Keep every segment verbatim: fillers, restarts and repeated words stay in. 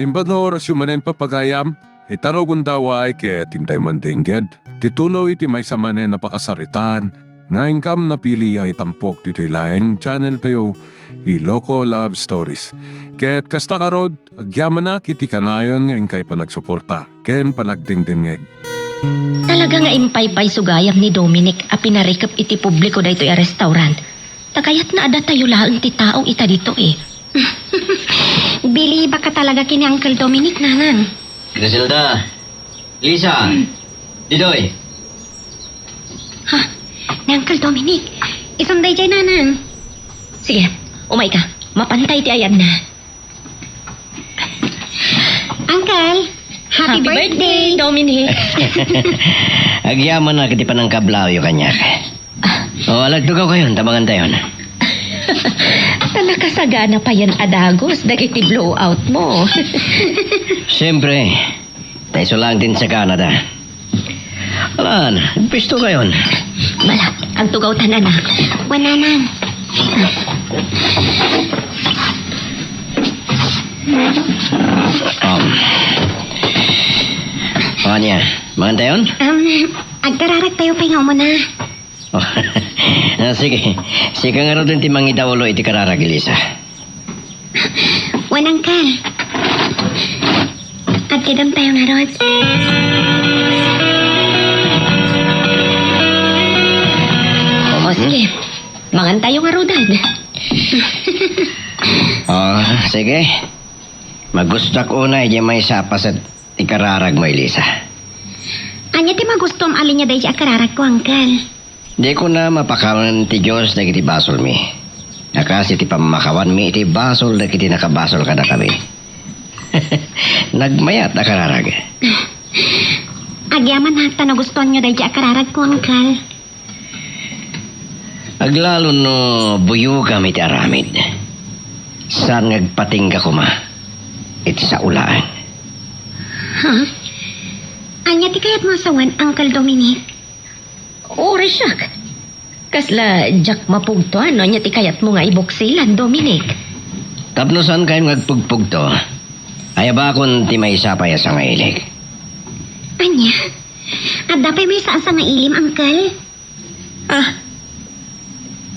Imbag nga orasyo manen, papagayam, ita no gundaway ket intay mandengged ti tuloy ti maysa manen a pakasaritaan nga inkam napili a itampok ditoy laeng channel tayo, Iloko Love Stories. Ket kasta ngarud, agyamanak iti kanayon nga inkay panagsuporta ken panagdengdengngeg. Talaga nga impaypayso gayam ni Dominic a pinarikep iti publiko daytoy a restaurant. Ta kayatna a datayo laeng ti tao ita ditoy. Bilibaka talaga ken ni Uncle Dominic, Nanang. Griselda, Lisa, ditoy. Ha? Ni Uncle Dominic, isun daydiay, Nanang. Sige, umayka. Mapantay ti ayanna. Uncle, happy birthday, Dominic. Agyamanak iti panangkablawyo kaniak. O, alagtugaw kayon, ta mangantayon. Ta nakasagana payen a dagus dagiti blowout mo. Siyempre, ta isu laeng ti insaganada. Alan, agpisto kayon. Bala, agtugawtan, anak. Wen, Nanang. Um. O, ania, mangantayon? Um, agkararagtayo pay nga umuna. Ah, sige. Sika ngaruden ti mangidaulo iti kararag, Elisa. Wen, Uncle. Agkidemtayo ngarud. O, sige. Mangantayo ngaruden. Ah, sige. Magustuak unay diay maysa a paset ti kararagmo, Elisa. Ania ti magustom a linia daydiay a kararagko, Uncle? Di kuna mapakawan ti Dios dagiti basolmi a kas iti pammakawanmi iti basol dagiti nakabasol kadakami. Nagmayat a kararag. Agyaman ta no gustoanyo daydiay a kararagko, Uncle. Aglalo no buyogam iti aramid. Saan nga agpatingga koma iti sao laeng. Ha? Ania ti kayatmo a sawen, Uncle Dominic? Uray siak. Kasla diak mapugtoan no ania ti kayatmo nga ibuksilan, Dominic. Tapno saankayon nga agpugpugto, ayabakon ti maysa pay a sangailik. Ania? Adda pay maysa a sangailim, Uncle? Ah,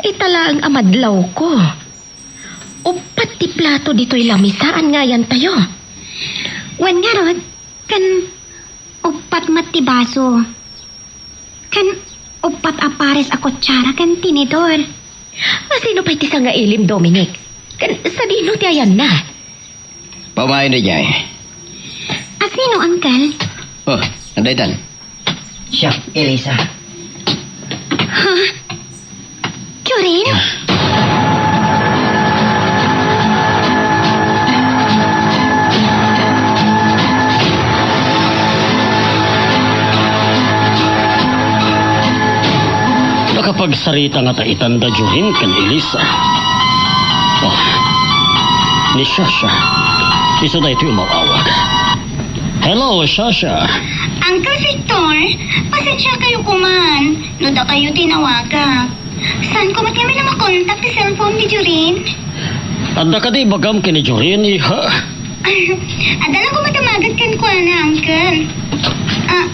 ita laeng a madlawko. Uppat ti plato ditoy lamisaan nga ayantayo. Wen ngarud, ken uppat met ti baso. Ken uppat a pares a kutsara ken tinidor. Asino pay ti sangailim, Dominic? Ken sadino ti ayanna? Paumayo daydiay. Asino, Uncle? O, adda itan. Siak, Elisa. Ha? Jorin? Nakapagsarita ngata itan da Jorin ken Elisa. O, ni Shasha. Isu daytoy umaw-awag. Hello, Shasha. Uncle Victor, pasensiakayo koman no dakayo ti nawagak. Saanko met ngamin a makontak ti cellphone ni Jorin. Adda kadi ibagam ken ni Jorin, iha? Adda la koma damagat kenkuana, Uncle. Ah,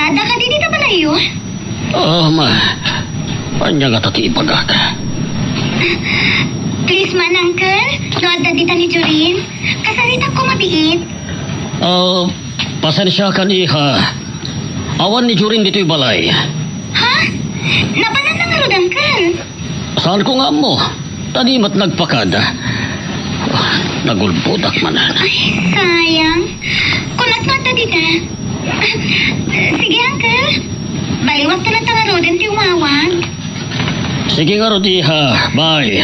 adda kadi dita balayyo? Ah, ma, ania ngata ti ibagak? Please man, Uncle, no adda dita ni Jorin, kasaritak koma biit. Ah, pasensiakan, iha. Awan ni Jorin ditoy balay. Ha? Napananna ngarud, Uncle? Saanko nga ammo. Ta di met nagpakada. Nagulbodak manen. Ay, sayang. Kunak nga adda dita. Sige, Uncle. Baliwakto latta ngaruden ti umawag. Sige ngarud, iha. Bye.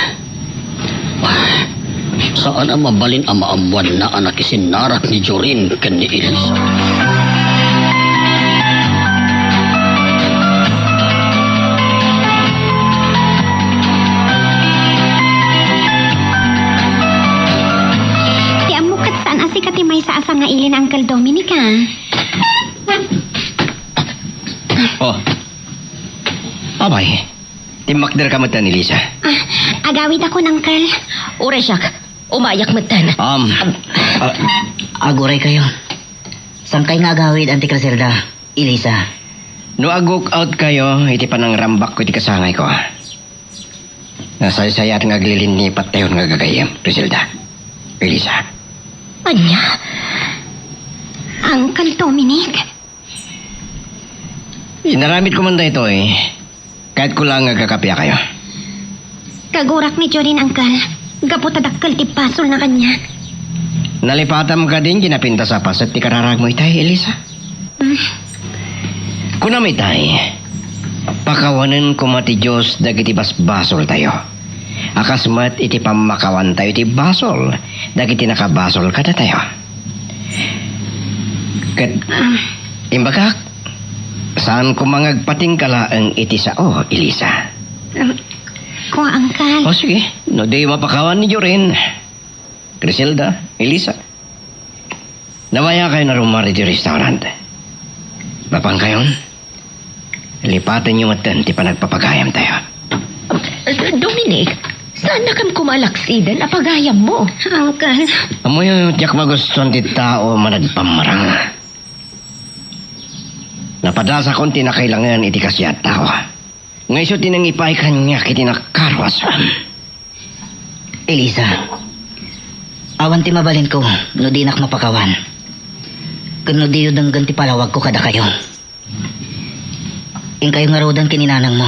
Saan a mabalin a maammoanna a nakisinnarak ni Jorin ken ni Elisa. Ti ammok ket saan a sika ti maysa a sangaili ni Uncle Dominic, a? O. Abay, timmakderka metten, Elisa. Ah, agawidakon, Uncle. Uray siak, umayak metten. Um, Ah, aguray kayo. Saan kay nga agawid, Auntie Criselda, Elisa? No ag-walk out kayo iti panangrambakko iti kasangayko, nasaysayaat nga aglilinnipat tayon nga gagayyem, Criselda, Elisa. Ania? Uncle Dominic? Inaramidko man daytoy. Kayatko laeng nga agkakape kayo. Kagurak ni Jorin, Uncle. Gapu ta dakkel ti basolna kaniak. Nalipatam kadin ken napintas a paset ti kararagmo itay, Elisa? Mm. Kunam itay, pakawanen koma ti Dios dagiti basbasoltayo, a kas met iti pammakawantayo iti basol dagiti nakabasol kadatayo. Ket imbagak, saan koma nga agpatingga laeng iti sao, Elisa. Um, kua, Uncle. O, sige. No di mapakawan ni Jorin, Criselda, Elisa, nawaya kayo nga rummuar iti restaurant. Mapan kayon, lipatenyo metten ti panagpapagayamtayo. Eh, Dominic, saannakon koma a laksiden a pagayammo. Uncle. Ammoyo, diak magustuan ti tao a managpammarang. Napadasakon ti nakailangen iti kasiat tao. Nga isu ti nangipay kaniak iti nakaruasam. Elisa, awan ti mabalinko no dinak mapakawan, ken no diyo denggen ti palawagko kadakayo. Inkayo ngaruden ken ni nanangmo.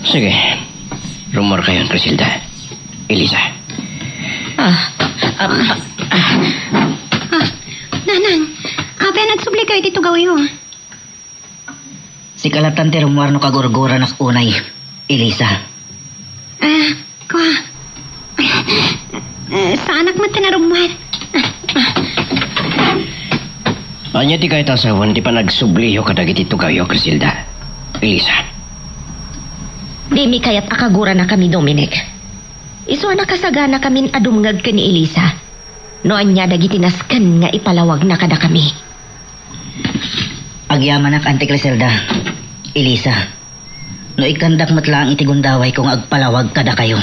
Sige. Rummuar kayon, Criselda. Elisa. Ah, ah, ah. Ah, Nanang, apay a nagsubli kayo iti tugawyo? Sika latta ti rummuar no kagurguranak unay, Elisa. Ah, kua. Eh, saanak met ti narummuar. Ania ti kayat a sawen ti panagsubliyo kadagiti tugawyo, Criselda? Elisa. Dimi kayat a kaguranakami, Dominic. Isu a nakasaganakamin a dumngeg ken ni Elisa no ania dagiti nasken nga ipalawagna kadakami. Agyamanak, Auntie Criselda, Elisa, no ikkandak met laeng iti gundawayko nga agpalawag kadakayo.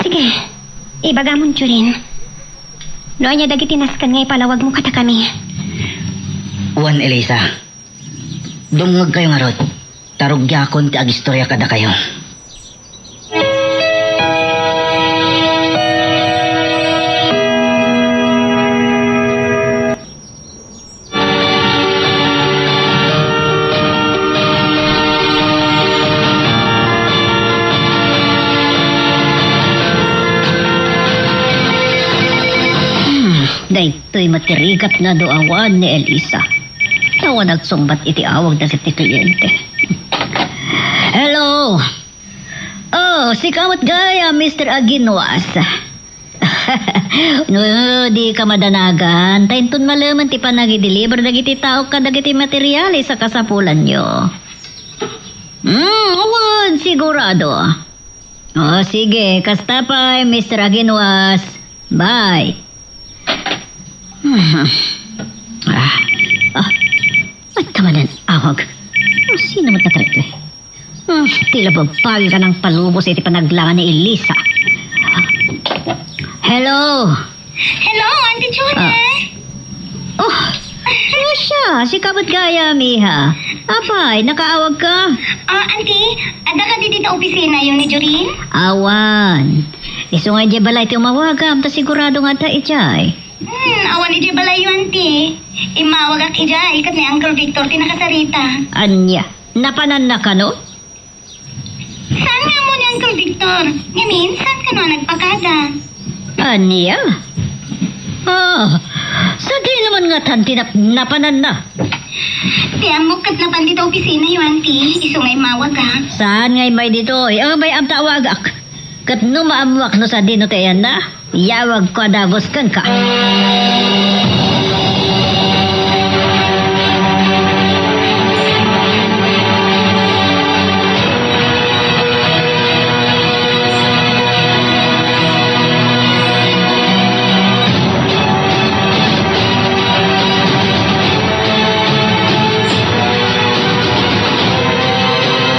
Sige, ibagamon, Jorin. No ania dagiti nasken nga ipalawagmo kadakami. Wen, Elisa, dumngegkayo ngarud, ta rugiakon ti agistoria kadakayo. Hmm, daytoy met ti rigat nga aduawan ni Elisa. Awan nagsungbat iti awag dagiti kliente. Hello! Oh, sika met gayam, Mister Aginuas. No, dika madanagan, ta inton malemen ti panagideliver dagiti tao kadagiti materiales a kasapulanyo. Hmm, awan, sigurado. Oh, sige, kasta pay, Mister Aginuas. Bye. Ah, ah, ah, manen awag. Oh, sino man katayo? Hmm, tila babagil ka nang palubos iti panaglangan ni Elisa. Hello? Hello, Auntie Judy? Ah. Oh, Russia, sika met gayam, iha. Apay, nakaawag ka? Ah, Auntie, adda kadi dita opisina yo ni Jorin? Awan. Isu nga idiay balay ti umawagam, ta sigurado nga adda idiay. Hmm, awan idiay balayyo, Auntie. Immawagak idiay, ket ni Uncle Victor ti nakasarita. Ania? Napananna kano? Saan nga ammo ni Uncle Victor? Ngamin, saan kano a nagpakada? Ania? Ah, sadino man ngatan ti nap-, napananna? Ti ammok ket napan dita opisina yo, Auntie. Isu nga immawagak. Saan nga immay ditoy? Apay, amta awagak. Ket no maammoak no sadino ti ayanna, iyawagko a dagus kenka.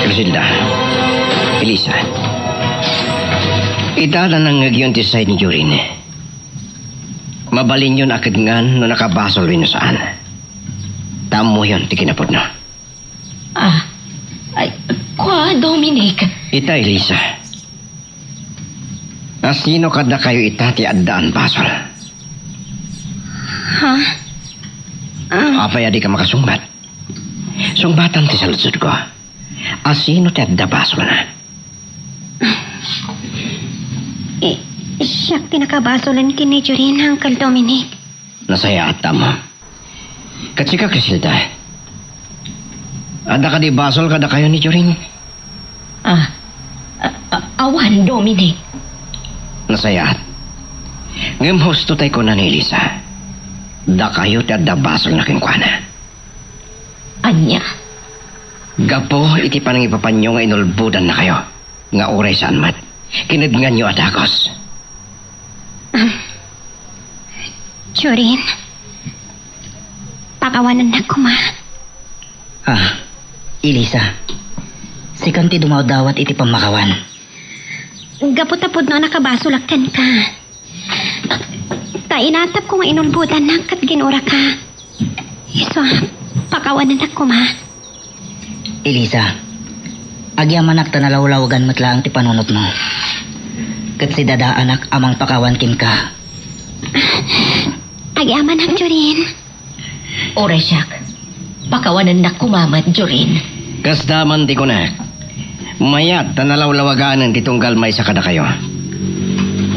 Criselda, Elisa, ita ta nangngegyon ti say ni Jorin. Mabalinyon a kedngan no nakabasol wenno saan. Ta ammoyon ti kinapudno. Ah, ay, kua, Dominic. Ita, Elisa. Asino kadakayo ita ti addaan basol? Ha? Ah. Apay a dika makasungbat? Sungbatam ti saludsodko. Asino ti adda basolna? Eh, siak ti nakabasolen ken ni Jorin, Uncle Dominic. Nasayaat, Ama. Ket sika, Criselda, adda kadi basol kadakayo ni Jorin? Ah, a-, a-, awan, Dominic. Nasayaat. Ngem husto tay kuna ni Elisa. Dakayo ti adda basolna kenkuana. Ania? Gapu iti panangipapanyo nga inulbodannakayo, nga uray saan met, kinednganyo a dagus. Ah, Jorin, pakawanennak koma. Ah, Elisa, sikan ti dumadawat iti pammakawan. Gapu ta pudno a nakabasolak kenka. Ta inatapko nga inulbodannak ket ginuraka. Isu a, pakawanennak koma. Elisa, agyamanak ta nalawlawagan met laeng ti panunotmo. Ket sidadaanak a mangpakawan kenka. Agyamanak, Jorin. Uray siak, pakawanennak koma met, Jorin. Kasta man ti kunak. Mayat ta nalawlawaganen ti tunggal maysa kadakayo.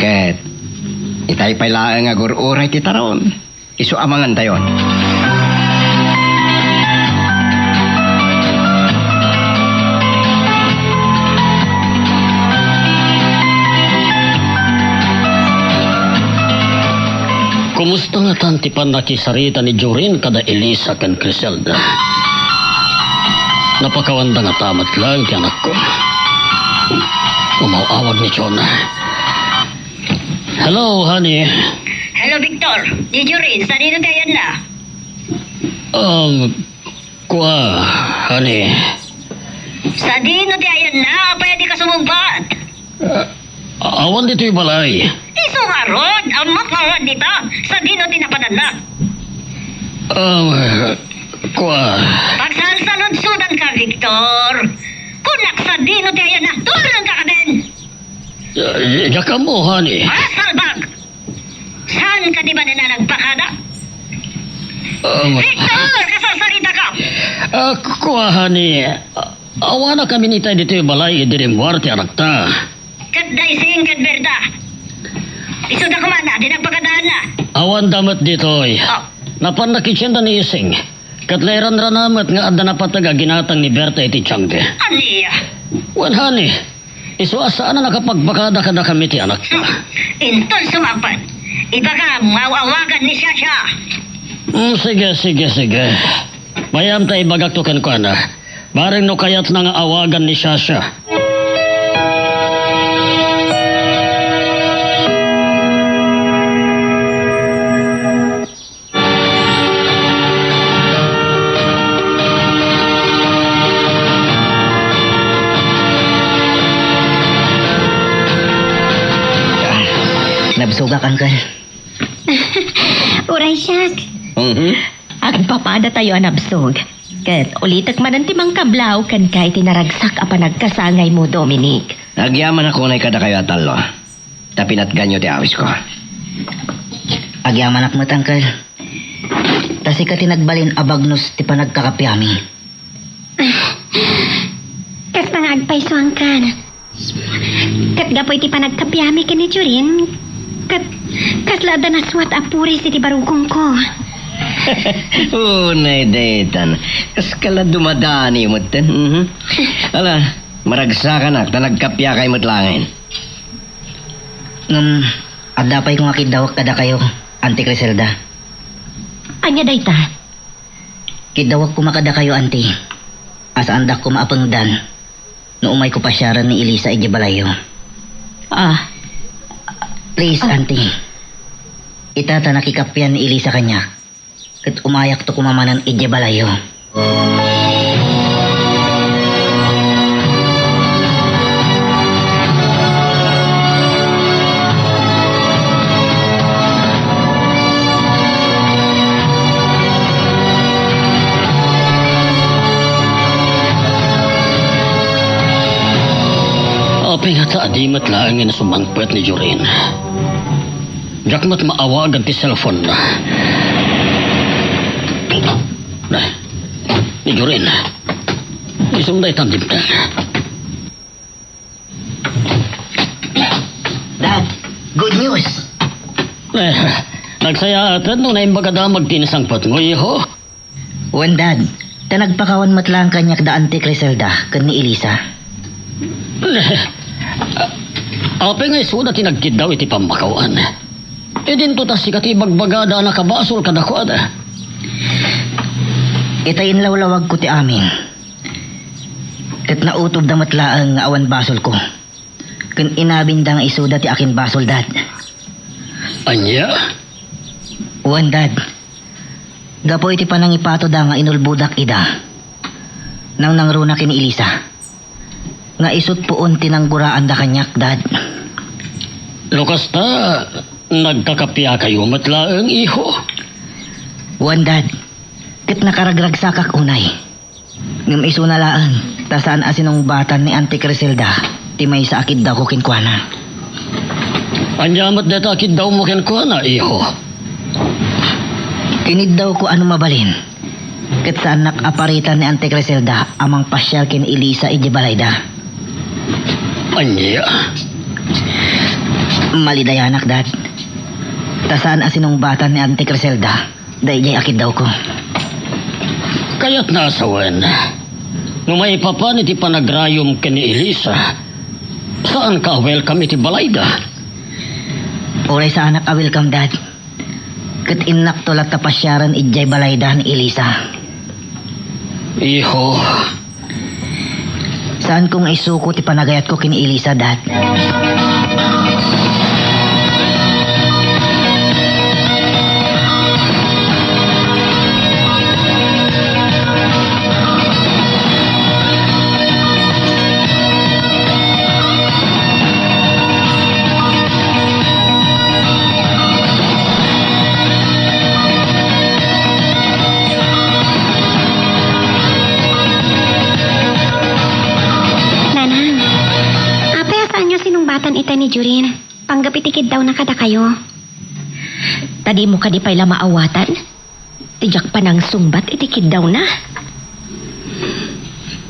Ket itay pay laeng a gur-uray ti taraon. Isu a mangantayon. Kumusta ngatan ti pannakisarita ni Jorin kada Elisa ken Criselda? Napakawanda ngata met laeng ti anakko? Umaw-awag ni Jonah. Hello, honey. Hello, Victor. Ni Jorin, sadino ti ayanna? Um, Kua, honey. Sadino ti ayanna? Apay a dika sumungbat? Ah, awan ditoy balay. Isu ngarud, ammoak nga awan dita. Sadino ti napananna? Ah, kua. Pagsalsaludsodanka, Victor. Kunak, sadino ti ayanna? Tulongka kadin. Ah, diak ammo, honey. Ah, salbag! Saan ka di ba na nagpakada? Um, Victor, kasarsaritaka! Ah, kua, honey. Awanakami itay ditoy balay idi rimmuar ti anakta. Ket Daising ken Berta. Isuda koma na, di nagpakadaanna. Awanda met ditoy. Oh. Napan nakitsienda ni Ising. Ket nairanrana met nga adda napateg a ginatang ni Berta iti tiangge. Ania? Wen, honey. Isu a saan a nakapagpakada kadakami ti anakta. Hmm. Inton sumangpet, ibagam nga aw-awagan ni Shasha. Hmm, sige, sige, sige. Mayam ta ibagakto kenkuana. Bareng no kayatna nga awagan ni Shasha. Nabsogak, Uncle. Uray siak. Mhm. Agpapadatayo a nabsog. Ket ulitek manen ti mangkablaw kenka iti naragsak a panagkasangaymo, Dominic. Agyamanak unay kadakayo a tallo. Ta pinatganyo ti awisko. Agyamanak met, Uncle. Ta sika ti nagbalin a bagnos ti panagkakapiami. Kasta nga agpayso, Uncle. Ket gapu iti panagkapiami ken ni Jorin, ket kasla adda nasuat a puris iti barukongko. Unay daytan. Kas kala dumadani metten. Mhm. Ala, maragsakanak ta nagkapiakay met laengen. Ngem, adda pay ko nga kiddawek kadakayo, Auntie Criselda. Ania dayta? Kiddawek koma kadakayo, Auntie, a saandak koma a pengdan no umayko pasiaren ni Elisa idiay balayyo. Ah. Please, Ah. Auntie. Ita ta nakikapian ni Elisa kaniak. Ket umayakto koma manen idiay balayyo. Apay ngata a di met laeng nga sumangpet ni Jorin? Diak met maawag ti cellphone-na. Ni Jorin. Isunda itan dimtang. Dad, good news. Eh, nagsayaaten no naimbagada magtinsangpetmo, iho? Wen, Dad, ta nagpakawan met laeng kaniak da Auntie Criselda ken ni Elisa. Eh, apay nga isuda ti nagkiddaw iti pammakawan? Idinto ta sika ti ibagbagada a nakabasol kadakuada. Ita inlawlawagko ti amin. Ket nautobda met laeng nga awan basolko. Ken inabinda nga isuda ti akin basol, Dad. Ania? Wen, Dad. Gapu iti panangipatoda nga inulbodak ida, nangnangruna ken ni Elisa, nga isut' puon ti nangguruanda kaniak, Dad. No kasta, nagkakapiakayo met laeng, iho? Wen, Dad. Ket nakaragragsakak unay. Ngem isuna laeng, ta saan a sinungbatan ni Auntie Criselda ti maysa a kiddawko kenkuana. Ania met dayta a kiddawmo kenkuana, iho? Kiniddawko a no mabalin, ket saannak a paritan ni Auntie Criselda a mangpasiar ken ni Elisa idiay balayda. Ania? Malidayanak, Dad. Ta saan a sinungbatan ni Auntie Criselda daydiay a kiddawko. Kayatna a sawen, no maipapan iti panagrayom ken ni Elisa, saanka a welcome iti balayda? Uray saanak a welcome, Dad. Ket innakto latta pasiaren idiay balayda ni Elisa. Iho. Saanko nga isuko ti panagayatko ken ni Elisa, Dad. Nanang, apay a saanyo sinungbatan itay ni Jorin, panggep iti kiddawna kadakayo? Ta dimo kadi pay la maawatan ti diak panangsungbat iti kiddawna?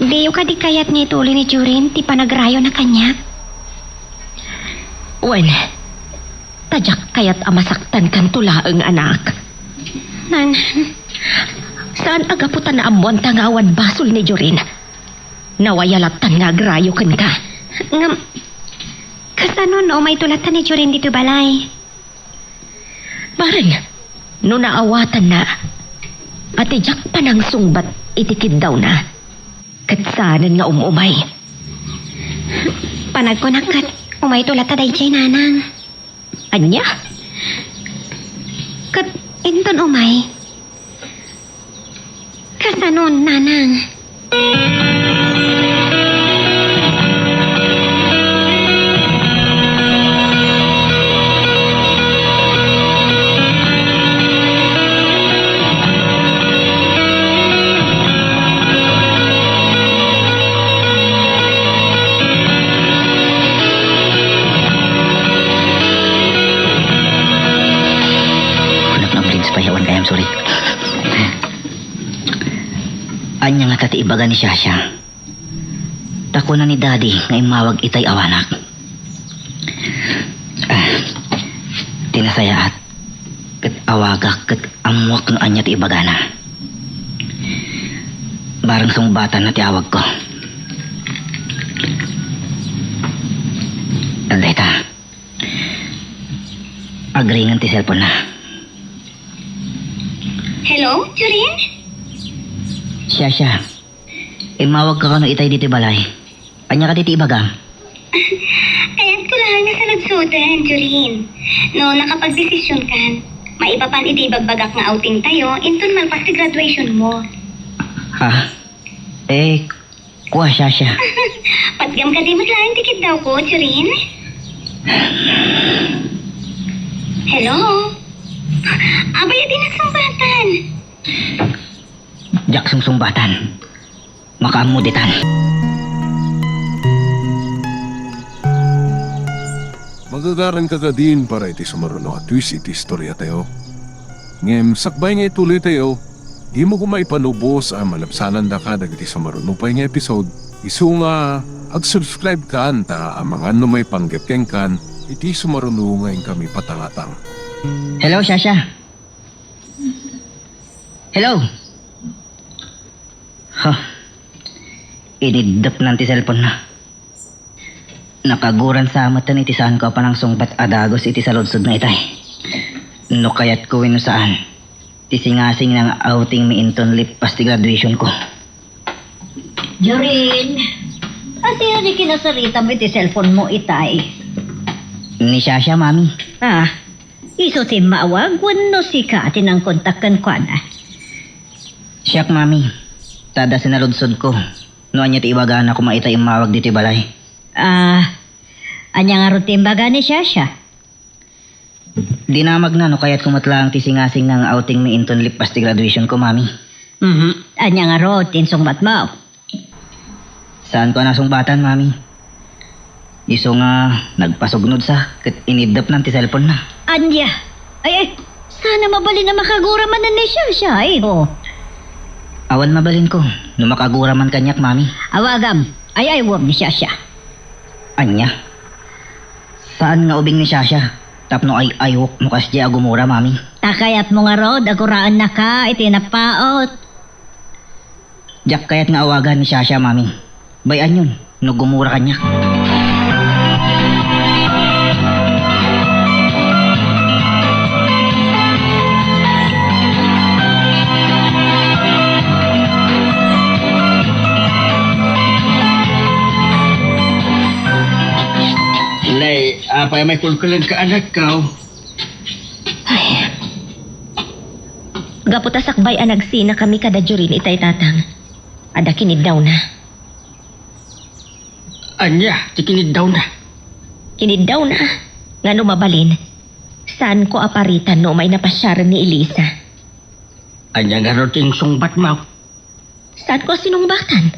Diyo kadi kayat nga ituloy ni Jorin ti panagrayona kaniak? Wen, ta diak kayat a masaktankanto laeng, anak. Nanang. Saan a gapu ta naammoanta nga awan basol ni Jorin. Nawaya lattan nga agrayo kenka. Ngem, kasano no umayto latta ni Jorin ditoy balay? Bareng, no naawatanna a ti diak panangsungbat iti kiddawna, ket saanen nga um-umay. Panagkunak ket umayto latta daydiay, Nanang. Ania? Ket inton umay, kasanon, Nanang? Kunak na bleeds pa yawan kayam, sorry. Ania ngata ti ibaga ni Shasha? Ta kuna ni Daddy nga immawag itay awanak. Ah, ti nasayaat, ket awagak ket ammoak no ania ti ibagana. Bareng sungbatanna ti awagko. Dayta. Agringen ti cellphone-na. Hello, Jorin? Shasha. Immawagka kano itay ditoy balay. Ania kadi ti ibagam? Kayatko laeng nga saludsodem, Jorin. No nakapagdesisionkan, maipapan iti ibagbagak nga outing tayo, inton malpas ti graduation mo. Ha? Eh, kua, Shasha. Patgam kadi met laeng ti kiddawko, Jorin? Hello? Apay a dinak sungbatan? Diak sungsungbatan. Makaammo ditan. Agagaranka kadin para iti sumaruno a twist iti istoriatayo. Ngem sakbay nga ituloytayo, dimo koma ipanubos a malabsanandaka dagiti sumaruno pay nga episode, isu nga ag-subscribe kan ta amangan no maipanggep kenkan iti sumaruno nga inkami patangatang. Hello, Shasha. Hello. Ha. Iniddepnan ti cellphone na. Nakaguran sa metten iti saanko a panangsungbat a dagus iti saludsod na itay. No kayatko wenno saan, ti singasing nga outing mi inton lippas ti graduation ko. Jorin, asino ti kinasaritam iti cellphone mo itay? Ni Shasha, Mami. Ah, isu ti immawag wenno sika ti nangkontak kenkuana? Siak, Mami. Ta adda sinaludsodko no ania ti ibagana koma itay immawag ditoy balay. Ah, ania ngarud ti imbaga ni Shasha? Dinamagna no kayatko met laeng ti singasing nga outing mi inton lippas ti graduation ko, Mami. Mhm. Ania ngarud ti insungbatmo? Saanko a nasungbatan, Mami. Isu nga nagpasugnod sa ket iniddepnan ti cellphone na. Ania? Ay, ay, saan a mabalin a makagura manen ni Shasha, ay, ho. Awan mabalinko no makagura man kaniak, Mami. Awagam, ay-aywem ni Shasha. Ania? Saan nga ubing ni Shasha tapno ay-aywek no kasdiay a gumura, Mami? Ta kayatmo ngarud a guraennaka iti napaut. Diak kayat nga awagan ni Shasha, Mami. Bay-anyon no gumura kaniak. Nay, apay a maikulkulenka, anakko? Ay. Gapu ta sakbay a nagsinakami kada Jorin itay, Tatang, adda kiniddawna. Ania ti kiniddawna? Kiniddawna nga no mabalin, saanko a paritan no umay napasiaren ni Elisa. Ania ngarud ti insungbatmo? Saanko a sinungbatan?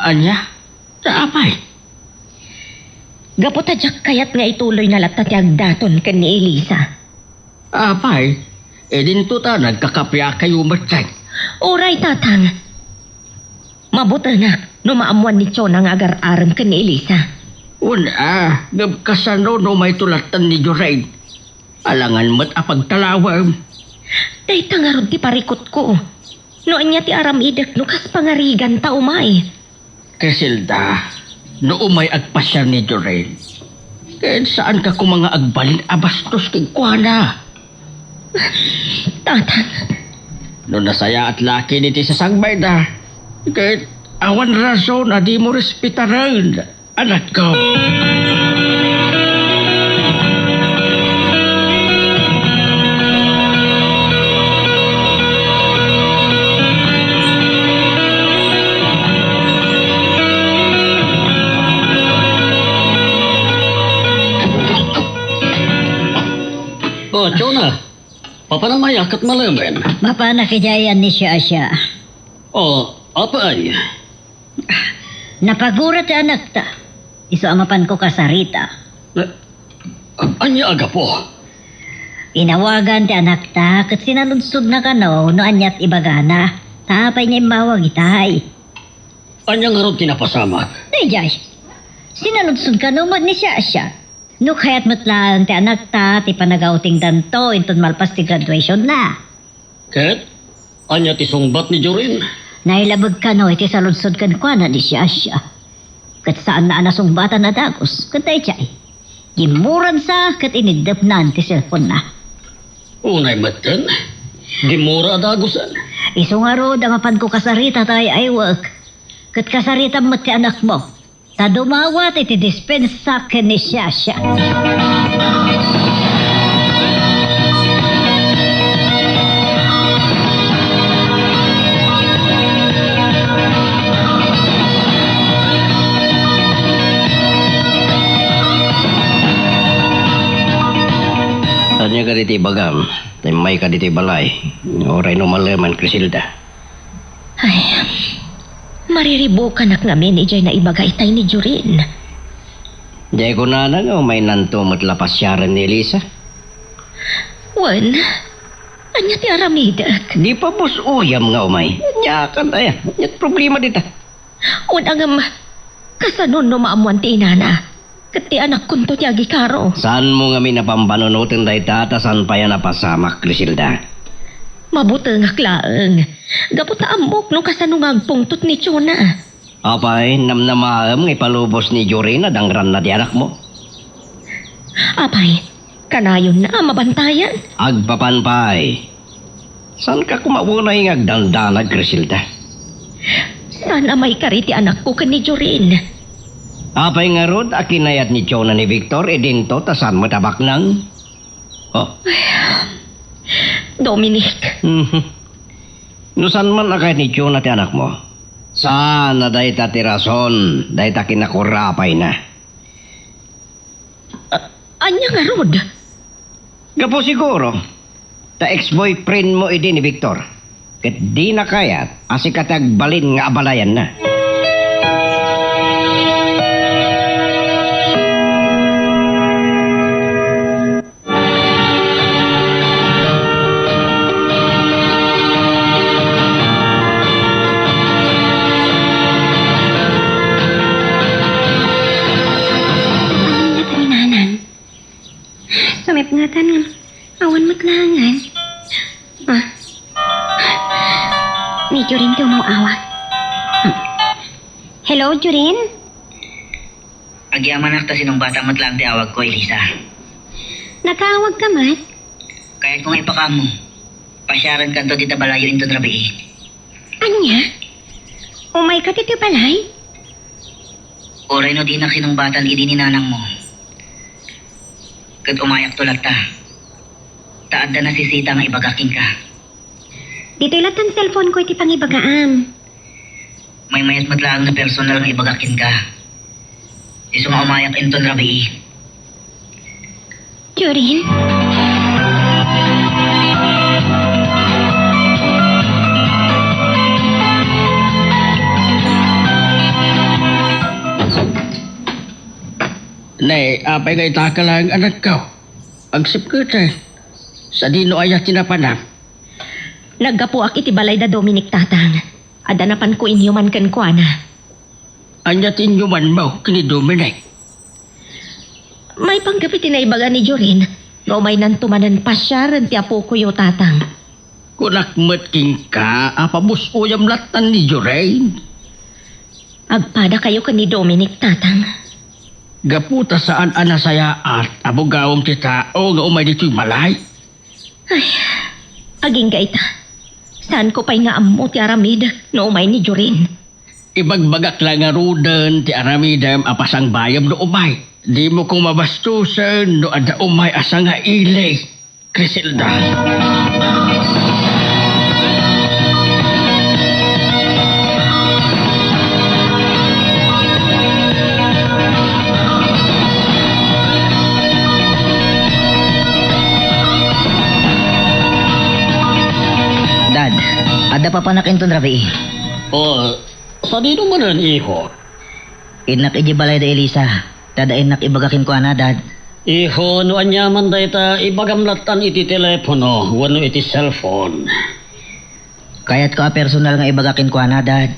Ania? Ta apay? Gapu ta diak kayat nga ituloyna latta ti agdaton ken ni Elisa. Apay? Idinto ta nagkakapiakayo metten. Uray, Tatang. Mabutenak no maammoan ni Chona nga agar-arem ken ni Elisa. Wen a, ngem kasano no mayto latta ni Jorin? Alangan met a pagtalawem. Dayta ngarud ti parikutko. No ania ti aramidek no kas pangariganta umay? Criselda, no umay agpasiar ni Jorin, ket saanka koma nga agbalin a bastos kenkuana. Tatang. No nasayaat la ketdi ti sasangbayda, ket awan rason a dimo respetaren. Anakko. O, Chona, papanam aya ket malemen? Mapanak idiay ni Shasha. O, apay? Napagura ti anakta. Isu a mapanko kasarita. Na, ania a gapu? Inawagan ti anakta ket sinaludsodna kano no ania ti ibagana. Ta apay nga immawag itay? Ania ngarud ti napasamak? Daydiay. Sinaludsod kano met ni Shasha no kayat met laeng ti anakta ti panagoutingdanto inton malpas ti graduationna. Ket ania ti sungbat ni Jorin? Nailabeg kano iti saludsod kenkuana ni Shasha. Ket saanna a nasungbatan a dagus. Ket daydiay, gimmuransa ket iniddepnan ti cellphone-na. Unay metten, gimmura a dagusen. Isu ngarud a mapanko kasarita ta ay-aywek. Ket kasaritam met ti anakmo. Ta dumawat iti dispensa ken ni Shasha. Ania kadi ti ibagam? Immayka ditoy balay. Uray no malemen, Criselda. Ay, mariribukanak ngamin idiay naibaga itay ni Jorin. Diay kunana nga umaynanto met la pasiaren ni Elisa. Wen, ania ti aramidek? Di pabus-oyam nga umay. Ania kan aya? Ania ti problema dita? Wen, ngem, kasano no maammoan ti inana? Ket ti anakkonto ti agikaro. Saanmo ngamin a pampanunoten dayta ta saan pay a napasamak, Criselda? Mabutengak laeng. Gapu ta ammok no kasano nga agpungtot ni Chona. Apay, namnamaem nga ipalubos ni Jorin a dangranna ti anakmo? Apay, kanayonna a mabantayan? Agpapan pay. Saanka koma unay nga agdandanag, Criselda? Saan a maikari ti anakko ken ni Jorin? Apay ngarud a kinayat ni Chona ni Victor idinto ta saan met a baknang? Oh. Dominic. Mhm. No saan man a kayat ni Chona ti anakmo, saan a dayta ti rason, dayta kinakurapayna. A-, ania ngarud? Gapu siguro ta ex-boyfriendmo idi ni Victor, ket dina kayat a sika ti agbalin nga abalayanna. Awan met ni Nanang. Sumipngetan ngem awan met laengen. Ah. Ni Jorin ti umaw-awag. Hello, Jorin? Agyamanak ta sinungbatang met laeng ti awagko, Elisa. Nakaawagka met? Kayatko nga ipakaammo. Pasiarenkanto dita balayyo inton rabii. Ania? Umayka ditoy balay? Uray no dinak sinungbatan idi ni nanangmo, ket umayakto latta, ta adda nasisita nga ibagak kenka. Ditoy latta ti cellphone-ko iti pangibagaam. Maymayat met laeng no personal nga ibagak kenka. Isu nga umayak inton rabii. Jorin? Ne, apay nga itaka laeng anakko? Agsipketen. Sadino aya ti napanam? Naggapuak iti balay da Dominic, Tatang. Adda napanko inyuman kenkuana. Ania ti inyumanmo ken ni Dominic? Maipanggep iti naibaga ni Jorin nga umaynanto manen pasiaren ti apokoyo, Tatang. Kunak met kenka a pabus-oyam lattan ni Jorin. Agpadakayo ken ni Dominic, Tatang. Gapu ta saan a nasayaat a bugawem ti tao nga umay ditoy balay. Ay, agingga ita. Saanko pay nga ammo ti aramid no umay ni Jorin. Ibagbagak la ngaruden ti aramidem a pasangbayem no umay. Dimo koma bastosen no adda umay a sangaili, Criselda. Dad, adda papanak inton rabii. Oh, sadino manen, iho? Innak idiay balay da Elisa, ta adda innak ibaga kenkuana, Dad. Iho, no aniaman dayta, ibagam lattan iti telepono wenno iti cellphone. Kayatko a personal nga ibaga kenkuana, Dad.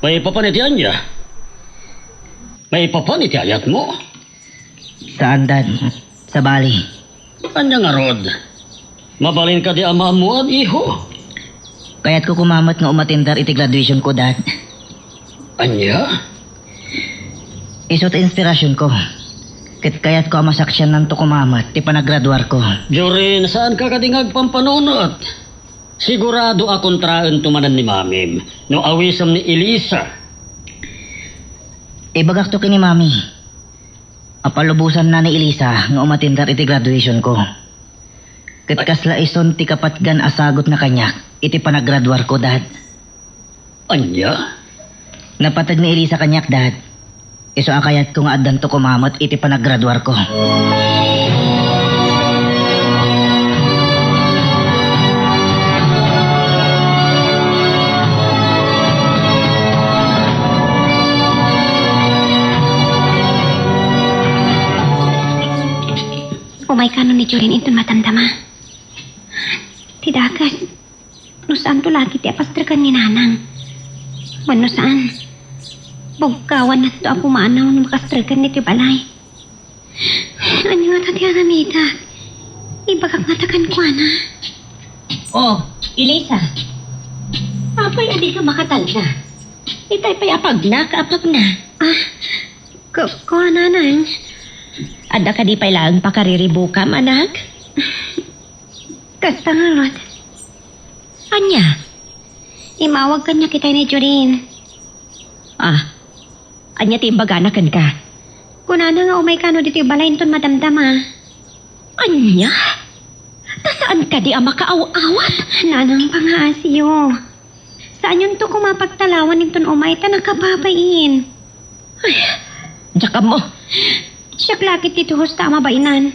Maipapan iti ania? Maipapan iti ayatmo? Saan, Dad. Sabali. Ania ngarud? Mabalin kadi a maammuan, iho? Kayatko koma met nga umatindar iti graduationko, Dad. Ania? Isu ti inspirasionko. Ket kayatko a masaksiannanto koma met ti panagraduarko. Jorin, saanka kadi nga agpampanunot? Sigurado a kontraento manen ni Mamim no awisem ni Elisa. Ibagakto ken ni Mami a palubosanna ni Elisa nga umatindar iti graduationko. Ket kasla isun ti kapatgan a sagutna kaniak iti panagraduarko, Dad. Ania? Napateg ni Elisa kaniak, Dad. Isu a kayatko nga addanto koma met iti panagraduarko. May kano ni Jorin inton madamdama. Ti dakes, no saanto la ketdi a pastreken ni Nanang. Wenno saan, buggawannato a pumanaw no makastreken ditoy balay. Ania ngata ti aramidek? Ibagak ngata kenkuana. Oh, Elisa. Apay a dika makatalna? Itay pay a pagna, kaapagna. Ah, ku-, kua, Nanang. Adda kadi pay laeng pakariribukam, anak? Kasta ngarud. Ania? Immawag kaniak itay ni Jorin. Ah, ania ti imbagana kenka? Kunana nga umay kano ditoy balay inton madamdama. Ania? Ta saan kadi a makaaw-awat? Nanang, pangaasiyo. Saanyonto koma pagtalawan inton umay ta nakababain. Ay, diak ammo. Siak la ketdi ti husto a mabainan.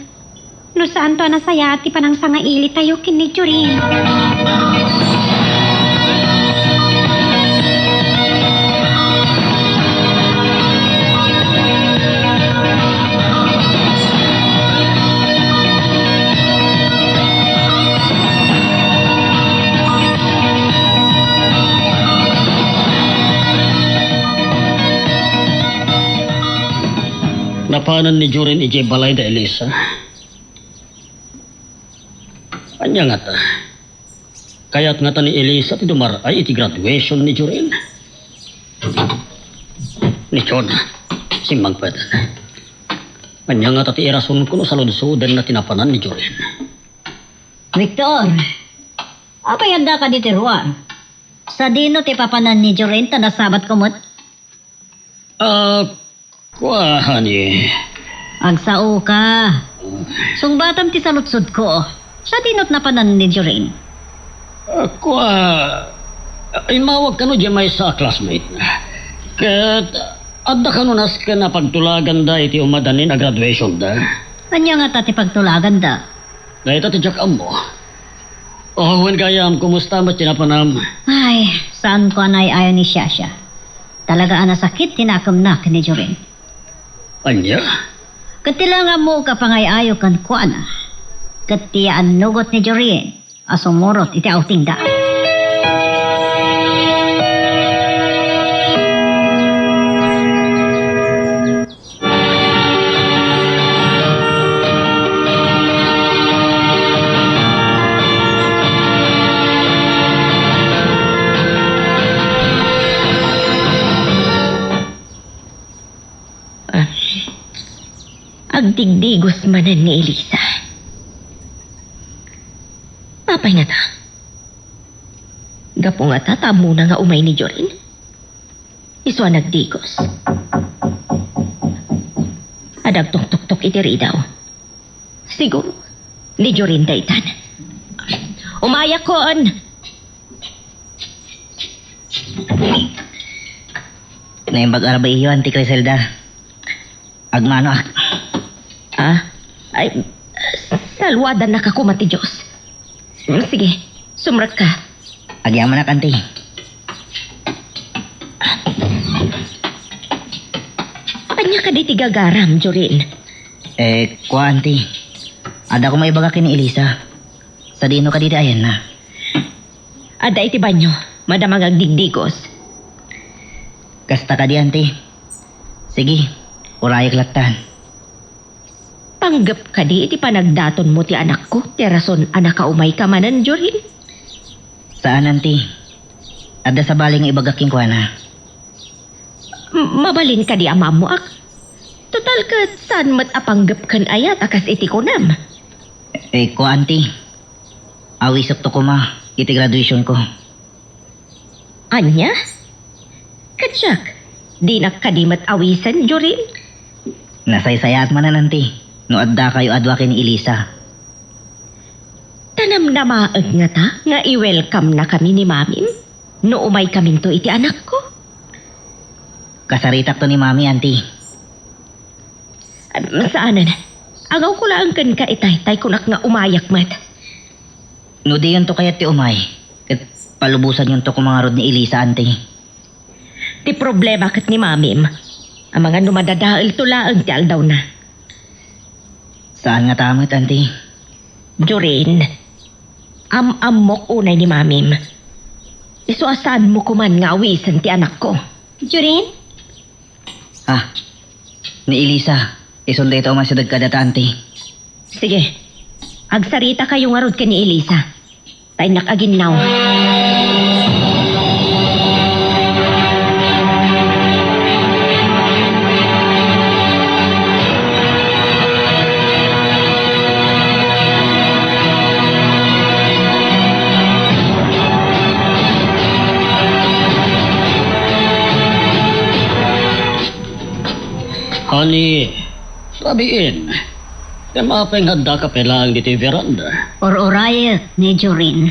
No saanto a nasayaat ti panangsangailitayo ken ni Jorin. Napanan ni Jorin idiay balay da Elisa. Ania ngata? Kayat ngata ni Elisa ti dumar-ay iti graduation ni Jorin? Ni Chona, simmangpet. Ania ngata ti irasonko no saludsodenna ti napanan ni Jorin? Victor, apay adda kadi ti ruar? Sadino ti papanan ni Jorin ta nasabatko met? Ah, kua, honey. Agsaoka. Sungbatam ti saludsodko. Sadino ti napanan ni Jorin? Ah, kua, immawag kano diay maysa a classmate na. Ket adda kano nasken a pagtulaganda iti umadanin a graduationda. Ania ngata ti pagtulaganda? Dayta ti diak ammo. Oh, wen gayam, kumusta met ti napanam? Ay, saanko a naay-ayo ni Shasha. Talaga a nasakit ti nakemna ken ni Jorin. Ania? Ket ti la nga ammoek a pangay-ayo kenkuana, ket ti yaannugot ni Jorin a sumurot iti outingda. Ah, agdigdigos manen ni Elisa. Apay ngata? Gapu ngata ta ammona nga umay ni Jorin? Isu a nagdigos. Adda agtungtoktok iti ridaw. Siguro, ni Jorin daytan. Umayakon! Naimbag a rabii, Auntie Criselda. Agmanoak. Ah? Ay, salwadannaka koma ti Dios. Mm, sige, sumrekka. Agyamanak, Auntie. Ania kadi ti gagaram, Jorin? Eh, kua, Auntie. Adda koma ibaga ken ni Elisa. Sadino kadi ti ayanna? Adda iti banio, madama nga agdigdigos. Kasta kadi, Auntie. Sige, urayak lattan. Panggep kadi iti panagdatonmo ti anakko, ti rason a nakaumayka manen, Jorin? Saan, Auntie. Adda sabali nga ibagak kenkuana. M-, mabalin kadi a maammoak? Total ket saan met a panggep ken ayat a kas iti kunam. Eh, kua, Auntie. Awisekto koma iti graduationko. Ania? Ket siak, dinak kadi met awisen, Jorin? Nasaysayaat manen, Auntie, no addakayo a dua ken ni Elisa. Ta namnamaek ngata nga i-welcome-nakami ni Mamim no umaykaminto iti anakko? Kasaritakto ni Mami, Auntie. Em, saanen. Agawko laeng kenka itay, tay kunak nga umayak met. No diyonto kayat ti umay, ket palubosanyonto koma ngarud ni Elisa, Auntie. Ti problema ket ni Mamim, amangan no madadaelto laeng ti aldawna. Saan ngata met, Auntie? Jorin, am-ammok unay ni Mamim. Isu a saanmo koman nga awisen ti anakko. Jorin? Ah, ni Elisa. Isun dayta umaysa dagkada ta, Auntie. Sige. Agsaritakayo ngarud ken ni Elisa. Ta innak aginnaw. Honey, rabiin. Ngem apay nga addaka pay laeng ditoy veranda? Ur-urayek ni Jorin.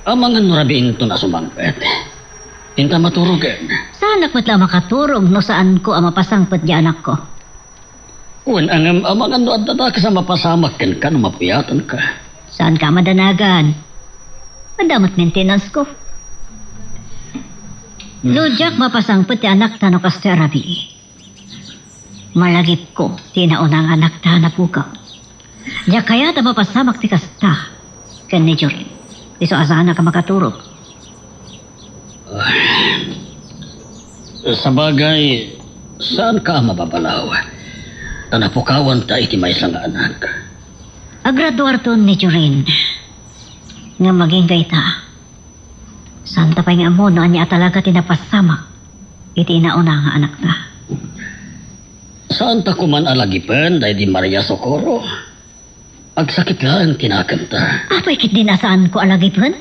Amangan no rabiinton a sumangpet. Inta maturogen. Saanak met la a makaturog no saanko a mapasangpet ti anakko. Wen, ngem amangan no adda dakes a mapasamak kenka no mapuyatanka. Saanka a madanagan. Adda met maintenance ko. No diak mapasangpet ti anakta no kastoy a rabii. Malagipko ti nauna nga anakta a napukaw. Diak kayat a mapasamak ti kasta ken ni Jorin. Isu a saanak a makaturog. Sabagay, saanka a mababalaw. Ta napukawanta iti maysa nga anak. Agraduarton ni Jorin. Ngem agingga ita, saanta pay nga ammo no ania a talaga ti napasamak iti nauna nga anakta. Saanta koman a lagipen daydi Maria Socorro? Agsakit laeng ti nakemta. Apay ketdin a saanko a lagipen?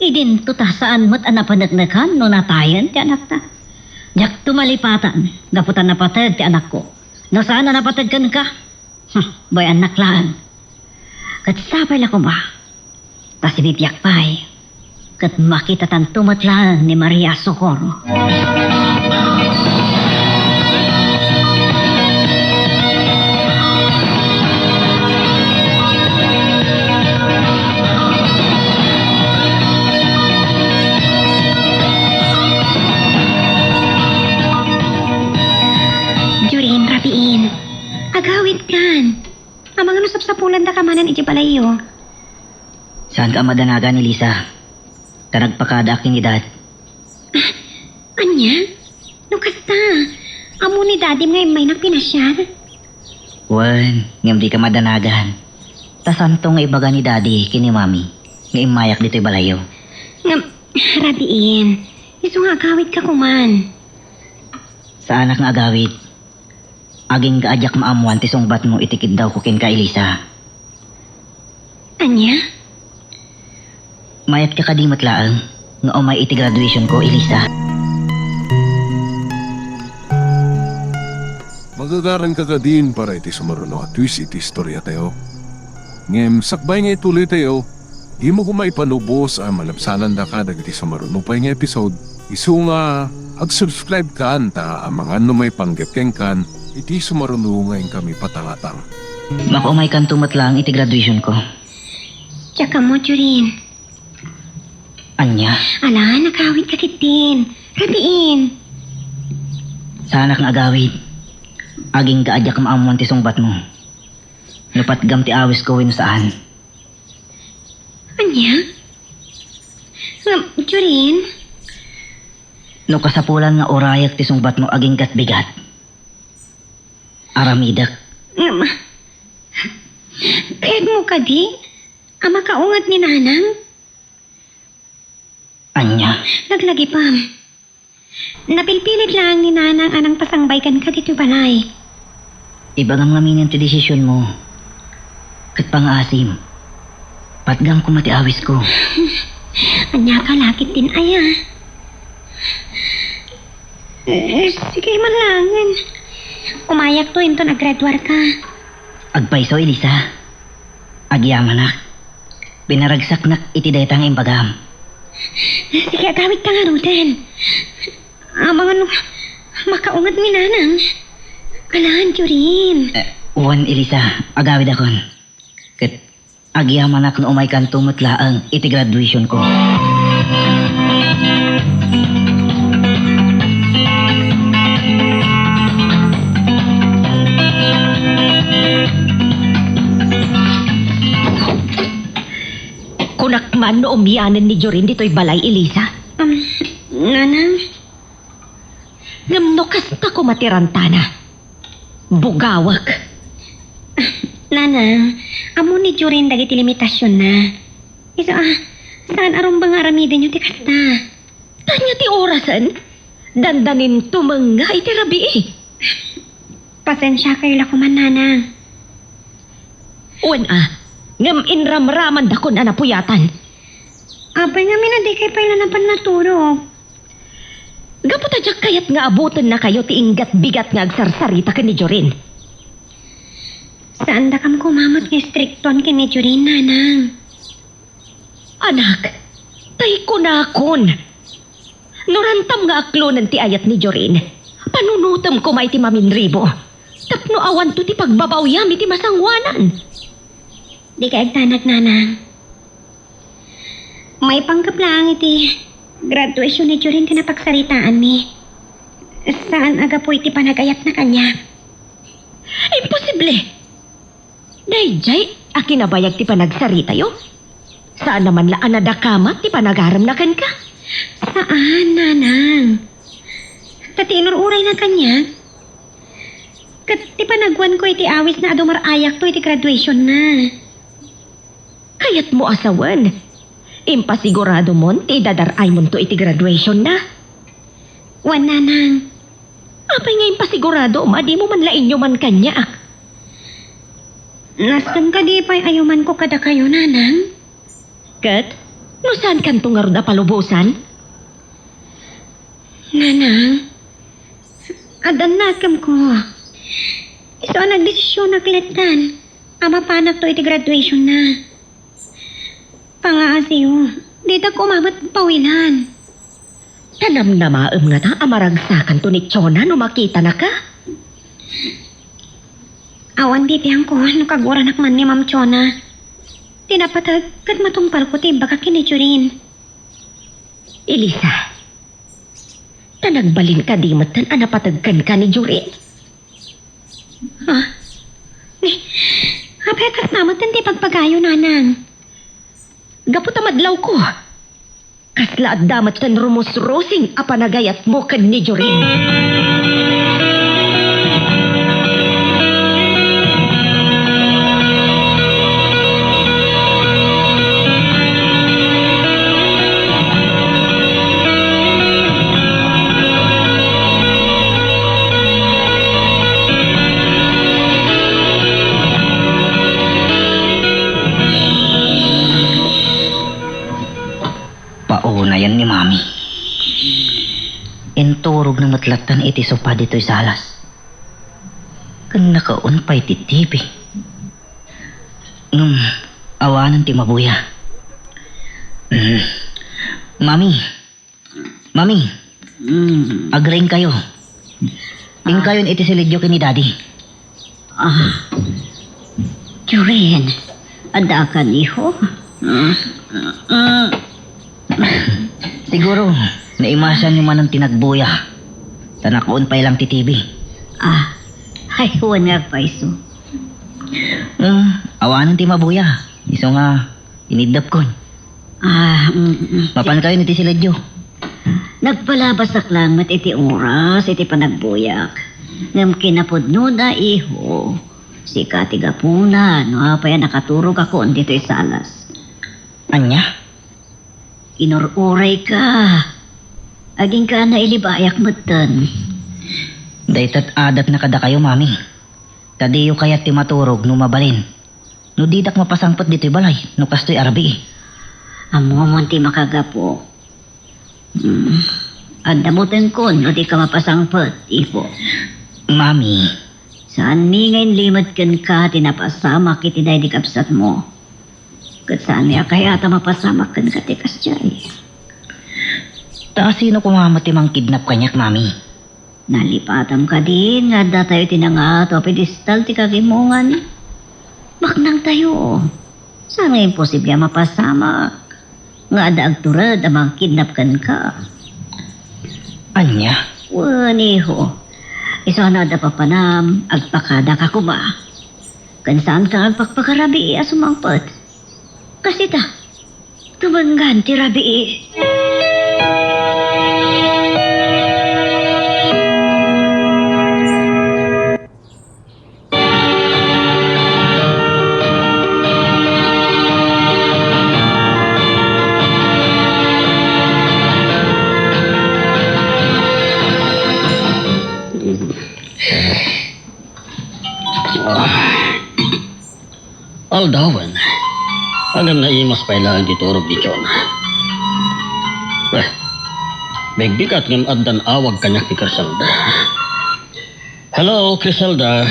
Idinto ta saan met a napaneknekan no natayen ti anakta. Diakto malipatan gapu ta napateg ti anakko. No saan a napateg kenka, hmm, bay-annak laeng. Ket sapay la koma ta sibibiak pay ket makitatanto met laeng ni Maria Socorro. Jorin, rabiin. Agawidkan. Amangan no sapsapulandaka manen idiay balayyo. Saanka a madanagan, Elisa. Ta nagpakadaak ken ni Dad. Ah, ania? No kasta, ammo ni Dadim nga immaynak pinasiar? Wen, ngem dika madanagan. Ta saanto nga ibaga ni Daddy ken ni Mommy nga immayak ditoy balayyo. Ngem, rabiin, isu nga agawidka koman. Saanak nga agawid. Agingga a diak maammoan ti sungbatmo iti kiddawko kenka, Elisa. Ania? Mayatka kadi met laeng nga umay iti graduationko, Elisa? Magagaranka kadin para iti sumaruno a twist iti istoriatayo. Ngem sakbay nga ituloytayo, dimo koma ipanubos a malabsanandaka dagiti sumaruno pay nga episode. Isu nga ag-subscribe kan ta amangan no maipanggep kenkan iti sumaruno nga inkami patangatang. Makaumaykanto met laeng iti graduationko. Diak ammo, Jorin. Ania? Ala, nagawidka ketdin. Rabiin. Saanak nga agawid. Agingga a diak maammoan ti sungbatmo. No patgam ti awisko wenno saan. Ania? Ngem, Jorin? No kasapulan nga urayek ti sungbatmo agingga't bigat, aramidek. Ngem, kayatmo kadi a makaunget ni Nanang? Ania? Laglagipem. Napilpilit laeng ni Nanang a nangpasangbay kenka ditoy balay. Ibagam ngaminen ti desisionmo. Ket pangaasim, patgam koma ti awisko. Ania ka la ketdin aya? Sige man laengen. Umayakto inton aggraduarka. Agpayso, Elisa. Agyamanak. Pinaragsaknak iti dayta nga imbagam. Sige, agawidka ngaruden. Amangan no makaunget ni Nanang. Alan, Jorin. Eh, wen, Elisa, agawidakon. Ket agyamanak no umaykanto met laeng iti graduationko. Ania no umianen ni Jorin ditoy balay, Elisa? Um, Nanang? Ngem no kasta koma ti rantana, bugawek. Nanang, ammo ni Jorin dagiti limitasionna. Isu a, saan a rumbeng nga aramidenyo ti kasta. Ania ti orasen? Dandanin tumengnga iti rabii. Pasensiakayo la koman, Nanang. Wen a, ngem inramramandakon a napuyatan. Apay ngamin a dikay pay la napan naturog? Gapu ta diak kayat nga abutennakayo ti inggat bigat nga agsarsarita ken ni Jorin. Saandakam koma met nga istriktoan ken ni Jorin, Nanang. Anak, tay kunakon, no rantam nga aklonen ti ayat ni Jorin, panunotem koma iti maminribo tapno awanto ti pagbabawyam iti masangoanan. Dikay agdanag, Nanang. Maipanggep laeng iti graduation ni Jorin ti napagsaritaanmi. Saan a gapu iti panagayatna kaniak. Imposible! Daydiay a kinabayag ti panagsaritayo? Saan a man la a nadakamat ti panagaremna kenka? Saan, Nanang. Ta ti inur-urayna kaniak, ket ti panagwanko iti awisna a dumar-ayakto iti graduationna. Kayatmo a sawen, impasiguradomon ti idadar-aymonto iti graduationna? Wen, Nanang. Apay nga impasiguradoem a dimo man la inyuman kaniak? Nasken kadi pay a yumanko kadakayo, Nanang? Ket, no saankanto ngarud a palubosan? Nanang, adda nakemko. Isu a nagdesisionak laengen a mapanakto iti graduationna. Pangaasiyo, ditak koma met pawilan. Ta namnamaem ngata a maragsakanto ni Chona no makitanaka? Awan bibiangko no kaguranak man ni Ma'am Chona. Ti napateg ket matungpalko ti imbagak ken ni Jorin. Elisa, ta nagbalin kadi metten a napateg kenka ni Jorin? Ha? Ni, apay a kasla metten ti pagpagayo, Nanang? Gapu ta madlawko, kasla adda metten rumusrusing a panagayatmo ken ni Jorin. Paunayen ni Mami. Inturogna met latta iti sofa ditoy salas. Ken nakaon pay ti T V. Ngem, awanen ti mabuya. Mm. Mami. Mami. Mm. Agriingkayo. Ah. Inkayon iti silidyo ken ni Daddy. Ah. Jorin, adda kan, iho? Mm, mm. Siguro, naimasianyo manen ti nagbuya. Ta nakaon pay lang ti T V. Ah, ay, wen nga agpayso. Hmm, awanen ti mabuya. Isu nga, iniddepkon. Ah, mm, mm. Mapankayon iti silidyo. Nagpalabasak lang met iti oras iti panagbuyak. Ngem kinapudnona, iho, sika ti gapuna no apay a nakaturogakon ditoy salas. Ania? Inur-urayka. Agingga a nailibayak metten. Dayta adatna kadakayo, Mami. Ta diyo kayat ti maturog no mabalin. No didak mapasangpet ditoy balay, no kastoy a rabii. Ammomon ti makagapu. Hmm. Adda butenkon no dika mapasangpet, ipo. Mami. Saanmi nga inlimed kenka ti napasamak iti daydi kabsatmo. Ket saanmi a kayat a mapasamak kenka ti kasdiay. Ta asino koma met ti mangkidnap kaniak, Mami? Nalipatam kadin nga adda tayo ti nangato a pedestal ti kagimongan. Baknang tayo. Saan nga imposible a mapasamak nga adda agtured a mangkidnap kenka? Ania? Wen, iho. Isu a no adda papanam, agpakadaka koma. Ken saanka nga agpakpakarabii a sumangpet. Kas ita, Tumengngad ti rabii. Ah. Aldawen, ngem naimas pay laeng ti turog ni Chona. Eh, bigbigat ngem addan awag kaniak ni Criselda. Hello, Criselda.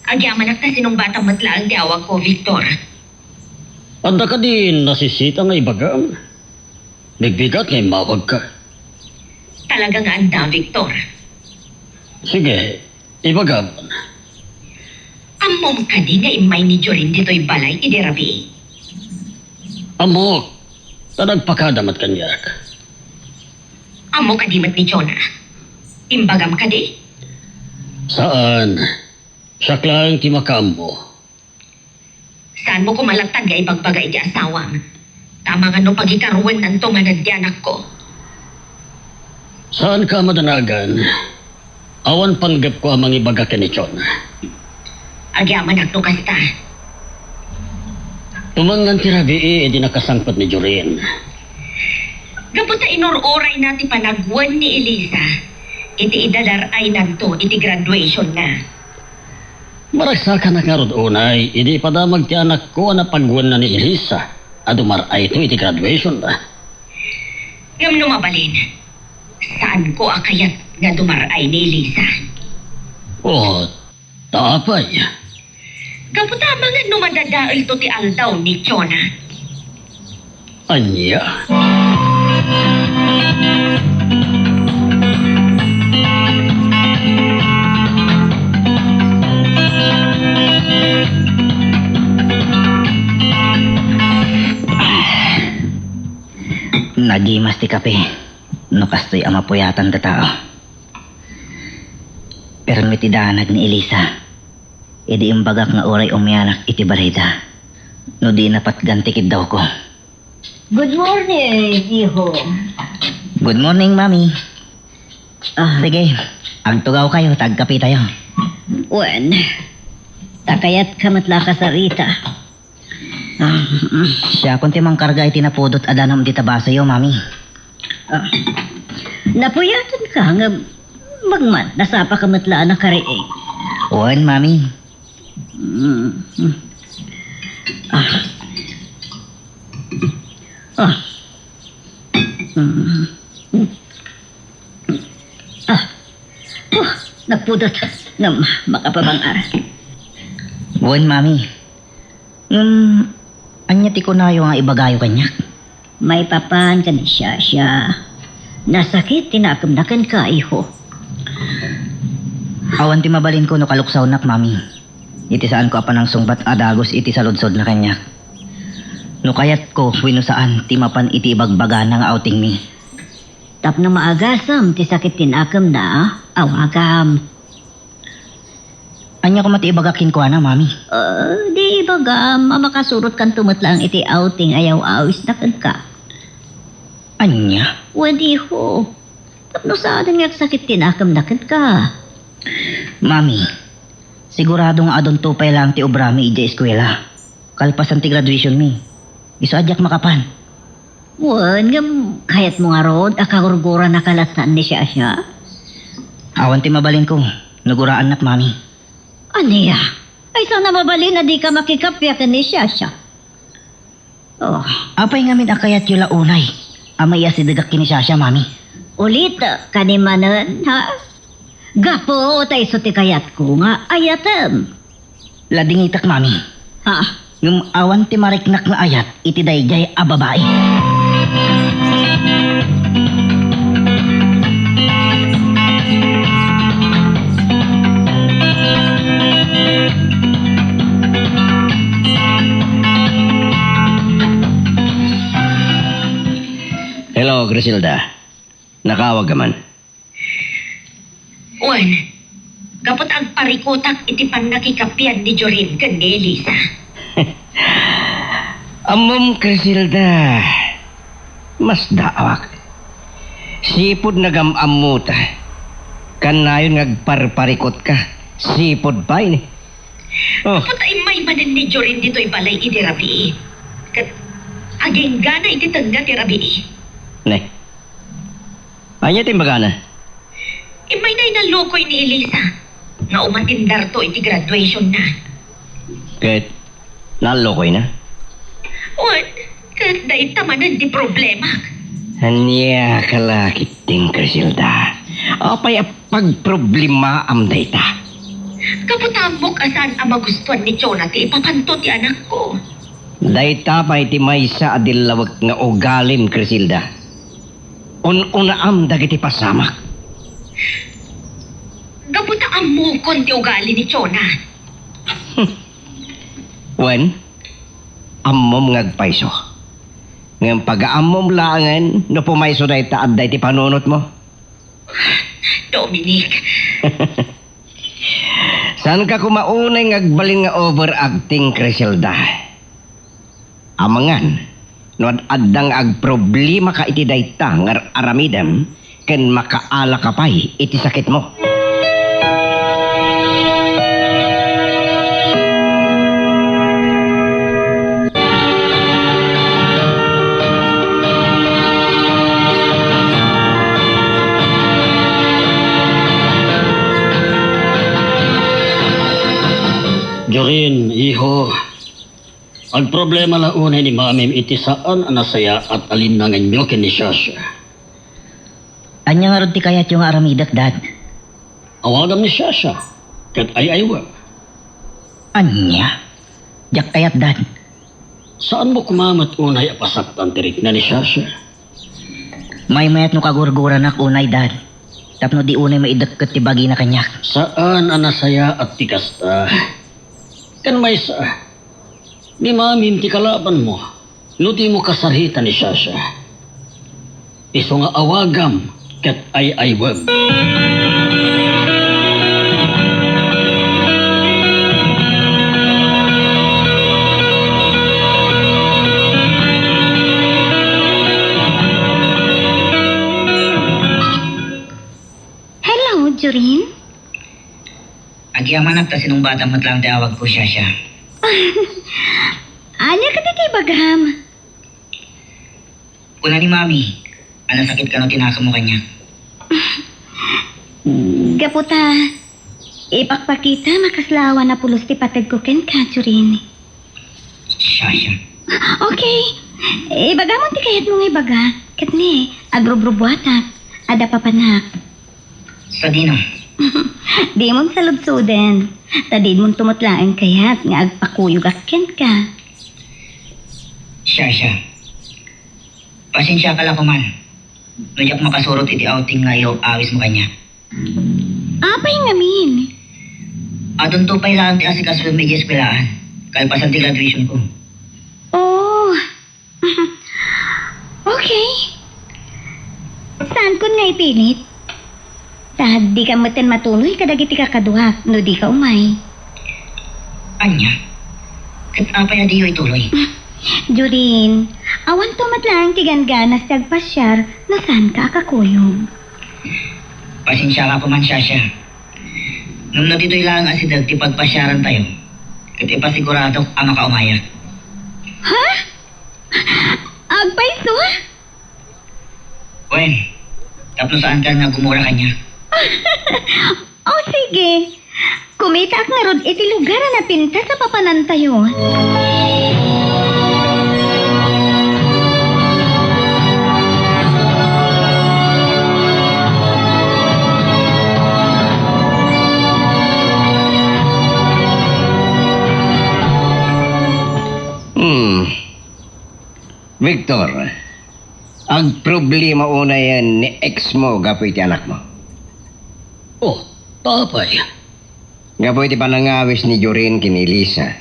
Agyamanak ta sinungbatam met laeng ti awagko, Victor. Adda kadi nasisita nga ibagam? Bigbigat nga immawagka. Talaga nga adda, Victor. Sige, ibagam. Ammom kadi nga immay ni Jorin ditoy balay idi rabii? Ammok, ta nagpakada met kaniak. Ammo kadi met ni Jonah? Imbagam kadi? Saan. Siak laeng ti makaammo. Saanmo koma latta nga ibagbaga iti asawam? Ta amangan no pagikaruennanto manen ti anakko. Saanka a madanagan. Awan panggepko a mangibaga ken ni Chona. Agyamanak no kasta. Tumengngad ti rabii idi nakasangpet ni Jorin. Gapu ta inur-urayna ti panagwen ni Elisa iti idadar-aynanto iti graduationna. Maragsakanak ngarud unay idi ipadamag ti anakko a napagwenna ni Elisa a dumar-ayto iti graduationna. Ngem no mabalin, saanko a kayat nga dumar-ay ni Elisa. Oh, ta apay? Gapu ta amangan no madadaelto ti aldaw ni Jonah. Ania? Nagimas ti kape no kastoy a mapuyatan ti tao. Permi ti danag ni Elisa idi imbagak nga uray umianak iti balayda no di napatgan ti kiddawko. Good morning, iho. Good morning, Mami. Ah. Sige, agtugawkayo ta agkapetayo. Wen, ta kayatka met la a kasarita. Ah, mm. Siakon ti mangkarga iti napudot a danum dita basoyo, Mami. Ah, napuyatanka ngem magmat-, nasapaka met la a nakariing. Wen, Mami. Mm, mm. Ah. Ah. Mm. Ah. Oh, napudot. Ngem makapabang-ar. Wen, Mami. Ngem, ania ti kunayo nga ibagayo kaniak? Maipapan ken ni Shasha. Nasakit ti nakemna kenka, iho. Awan ti mabalinko no kaluksawnak, Mami. Iti saanko a panangsungbat a dagus iti saludsodna kaniak. No kayatko wenno saan ti mapan iti ibagbagana nga outingmi. Tapno maagasem ti sakit ti nakemna, awagam. Ania koma ti ibagak kenkuana, Mami? Ah, di ibagam a makasurotkanto met laeng iti outing a yaw-awisna kenka. Ania? Wen, iho. Tapno saanen nga agsakit ti nakemna kenka. Mami, sigurado nga adunto pay laeng ti obrami idiay eskuela. Kalpasan ti graduationmi, isu a diak makapan. Wen, ngem kayatmo ngarud a kagurguranaka latta ni Shasha? Awan ti mabalinko no guraannak, Mami. Ania? Ay, saan a mabalin a dika makikappia ken ni Shasha? Oh. Apay ngamin a kayatyo la unay a maiasidegak ken ni Shasha, Mami? Ulitek kadi manen, ha? Gapu ta isu ti kayatko nga ayatem. Ladingitek, Mami. Ha? Ngem awan ti mariknak nga ayat iti daydiay a babai. Hello, Griselda. Nakaawag ka man? Wen, gapu ta agparikutak iti pannakikapian ni Jorin ken ni Elisa. Ammom, Criselda, masdaawak. Sipud nagam-ammota. Kanayon nga agparparikutka, sipud pay ni. Oh. Apo ta immay manen ni Jorin ditoy balay idi rabii. Ket aginggana iti tengnga ti rabii. Ne. Ania ti imbagana? Immayna inallukoy ni Elisa nga umatendarto iti graduationna. Ket naallukoyna? Wen, ket dayta manen ti problemak. Ania ka la ketdin, Criselda? Apay a pagproblemaam dayta? Gapu ta ammok a saan a magustuan ni Jonah ti ipapanto ti anakko. Dayta pay ti maysa a dillawek nga ugalim, Criselda. Un-unaam dagiti pasamak. Gapu ta ammokon ti ugali ni Jonah. Wen, ammom nga agpayso. Ngem pagaammom laengen no pumayso dayta adda iti panunotmo. Dominic. Saanka koma unay nga agbalin nga overacting, Criselda. Amangan, no ad-adda nga agproblemaka iti dayta nga ar-aramidem ken makaalaka pay iti sakitmo. Jorin, iho, agproblema la unay ni Mamim iti saan a nasayaat a linnangenyo ken ni Shasha. Ania ngarud ti kayatyo nga aramidek, Dad? Awagam ni Shasha, ket ay-aywem. Ania? Diak kayat, Dad. Saanmo koma met unay a pasaktan ti rikna ni Shasha? Maymayat no kagurguranak unay, Dad, tapno di unay maidekket ti bagina kaniak. Saan a nasayaat ti kasta. Ken maysa, ni Mamim ti kalabanmo no dimo kasarita ni Shasha. Isu nga awagam ket ay-aywem. Hello, Jorin. Agyamanak ta sinungbatam met laeng ti awagko, Shasha. Ania kadi ti ibagam? Kuna ni Mami a nasakit kano ti nakemmo kaniak. Gapu ta ipakpakita a kasla awan a pulos ti pategko kenka, Jorin. Shasha. Okay. Ibagamon ti kayatmo nga ibaga. Ket ne, agrubrubuatak. Adda papanak. Sadino? Dimon saludsoden. Ta dimonto met laeng kayat nga agpakuyogak kenka. Shasha. Pasensiaka la koman no diak makasurot iti outing nga iyaw-awismo kaniak. Apay ngamin? Adunto pay laeng ti asikasoem idiay eskuelaan, kalpasan ti graduationko. Oh. Okay. Saankon nga ipilit. Ta dika metten matuloy kadagiti kakaduak no dika umay. Ania? Ket apay a diyo ituloy? Jorin, awanto met laeng ti gangganas ti agpasiar no saanka a kakuyog. Pasensiaka koman, Shasha. Ngem no ditoy laeng asideg ti pagpasiarantayo, ket ipasiguradok a makaumayak. Ha? Agpayso? Wen, tapno saankan nga gumura kaniak. O, sige. Kumitaak ngarud iti lugar a napintas a papanantayo. Hmm. Victor, agproblema unayen ni ex mo gapu iti anakmo? Oh, ta apay? Gapu iti panangawis ni Jorin ken ni Elisa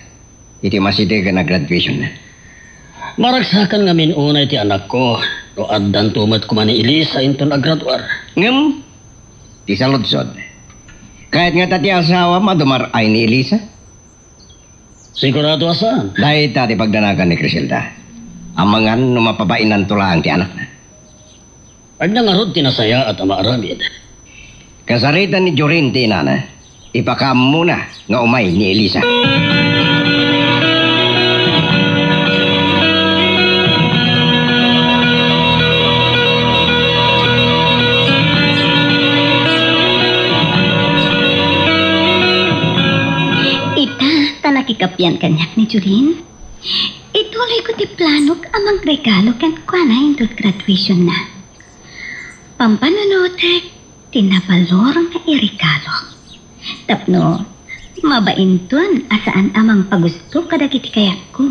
iti masidegen a graduationna. Maragsakan ngamin unay ti anakko no addanto met koma ni Elisa inton agraduar. Ngem, ti saludsod, kayat ngata ti asawam a dumar-ay ni Elisa? Sigurado a saan. Dayta ti pagdanagan ni Criselda. Amangan no mapabainanto laeng ti anakna. Ania ngarud ti nasayaat a maaramid? Kasaritan ni Jorin ti inana. Ipakaammona nga umay ni Elisa. Ita, ta nakikapian kaniak ni Jorin. Ituloyko ti planok a mangregalo kenkuana inton graduationna. Pampanunotek ti nabalor nga iregalo. Tapno mabainton a saan a mangpagusto kadagiti kayatko.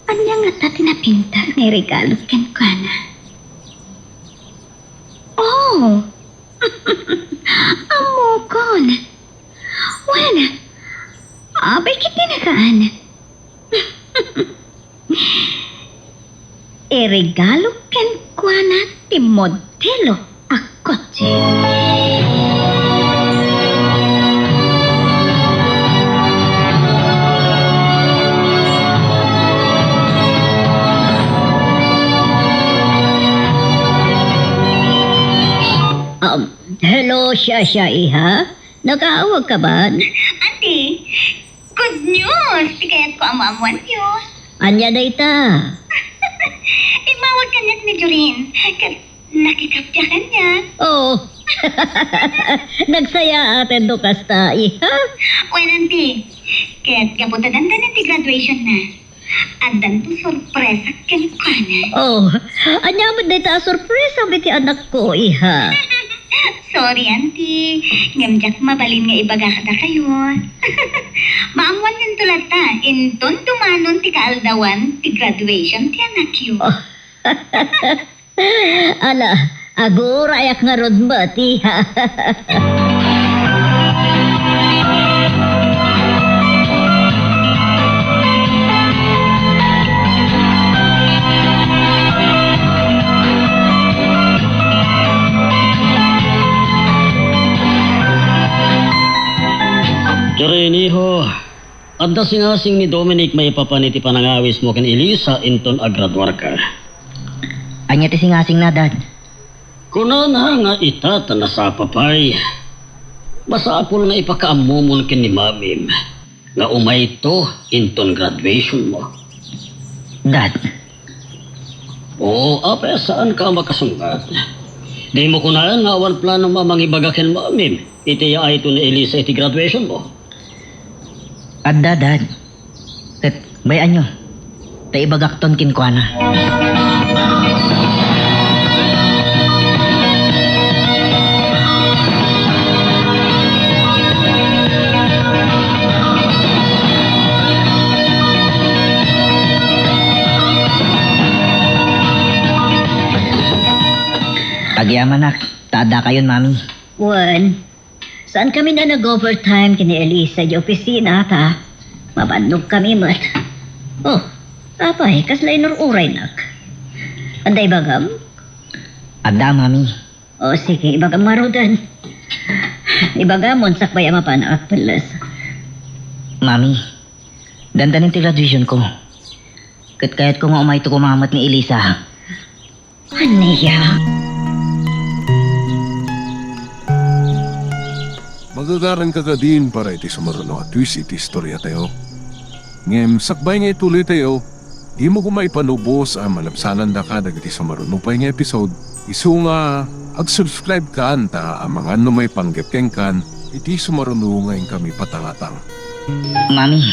Ania ngata ti napintas nga iregalo kenkuana? Oh! Ammokon! Wen, apay ketdi a saan. Iregalo kenkuana ti modelo a kotse. Um, hello, Shasha, iha. Nakaawagka man? Auntie, good news! Ti kayatko a maammoanyo. Ania dayta? Immawag kaniak ni Jorin, ket nakikappia kaniak. Oh. Nagsayaatenno kasta, iha? Wen, auntie, ket gapu ta dandanen ti graduationna, addanto sorpresa kenkuana. Oh, ania met dayta a sorpresa iti anakko, iha? Sorry, auntie. Ngem diak mabalin nga ibaga kadakayo. Maammoanyonto latta, inton dumanon ti kaaldawan ti graduation ti anakyo. Oh. Ala, agurayak ngarud met, iha. Jorin, iho, adda singasing ni Dominic maipapan iti panangawismo ken Elisa inton agraduarka. Ania ti singasingna, Dad? Kunana nga ita ta nasapa pay, masapul nga ipakaammomon ken ni Mamim nga umayto inton graduationmo. Dad. Oo, apay a saanka a makasungbat? Dimo kunaen nga awan planom a mangibaga ken Mamim iti yaayto ni Elisa iti graduationmo? Adda, Dad. Ket bay-anyo, ta ibagakton kenkuana. Agyamanak, ta addakayon, Mami. Wen, saan kami a nag-overtime ken ni Elisa idiay opisina ta mabannog kami met. Oh, apay, kasla inur-uraynak? Adda ibagam? Adda, Mami. Oh, sige, ibagam ngaruden. Ibagamon sakbay a mapan a agpelles. Mami, dandanen ti graduationko. Ket kayatko nga umayto koma met ni Elisa. Ania? Magagaranka kadin para iti sumaruno a twist iti istoriatayo. Ngem sakbay nga ituloytayo, dimo koma ipanubos a malabsanandaka dagiti sumaruno pay nga episode, isu nga ag-subscribe kan ta amangan no maipanggep kenkan iti sumaruno nga inkami patangatang. Mami,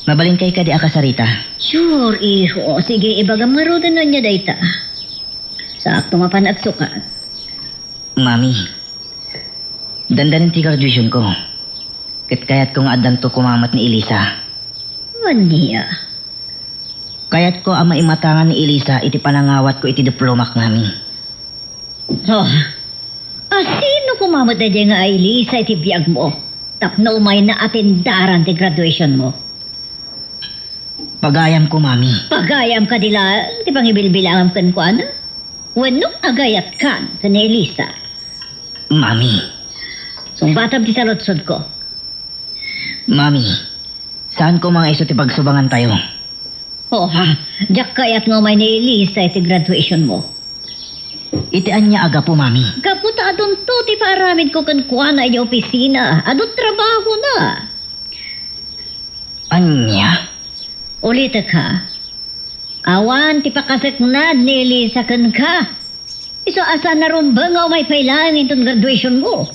mabalinka kadi a kasarita? Sure, iho. Sige, ibagam ngaruden no ania dayta. Saakto mapan agsukat. Mami, dandanen ti graduationko. Ket kayatko nga addanto koma met ni Elisa. Ania? Kayatko a maimatangan ni Elisa iti panangawatko iti diplomak, Mami. Oh, a sino koma met daydiay nga Elisa iti biagmo tapno umayna a tindaran ti graduationmo? Pagayamko, Mami. Pagayam kadi laeng ti pangibilbilangam kenkuana? Wenno agayatkan ken ni Elisa? Mami, Sungbatam ti saludsodko. Mami, saan koma nga isu ti pagsubangantayo? O, ha? Diak kayat nga umay ni Elisa iti graduation mo. Iti ania a gapu, Mami? Gapu ta adunto ti paaramidko kenkuana iti opisina. Adu trabahona. Ania? Ulitek, ha? Awan ti pakaseknad ni Elisa kenka. Isu a saan a rumbeng nga umay pay laeng inton graduation mo.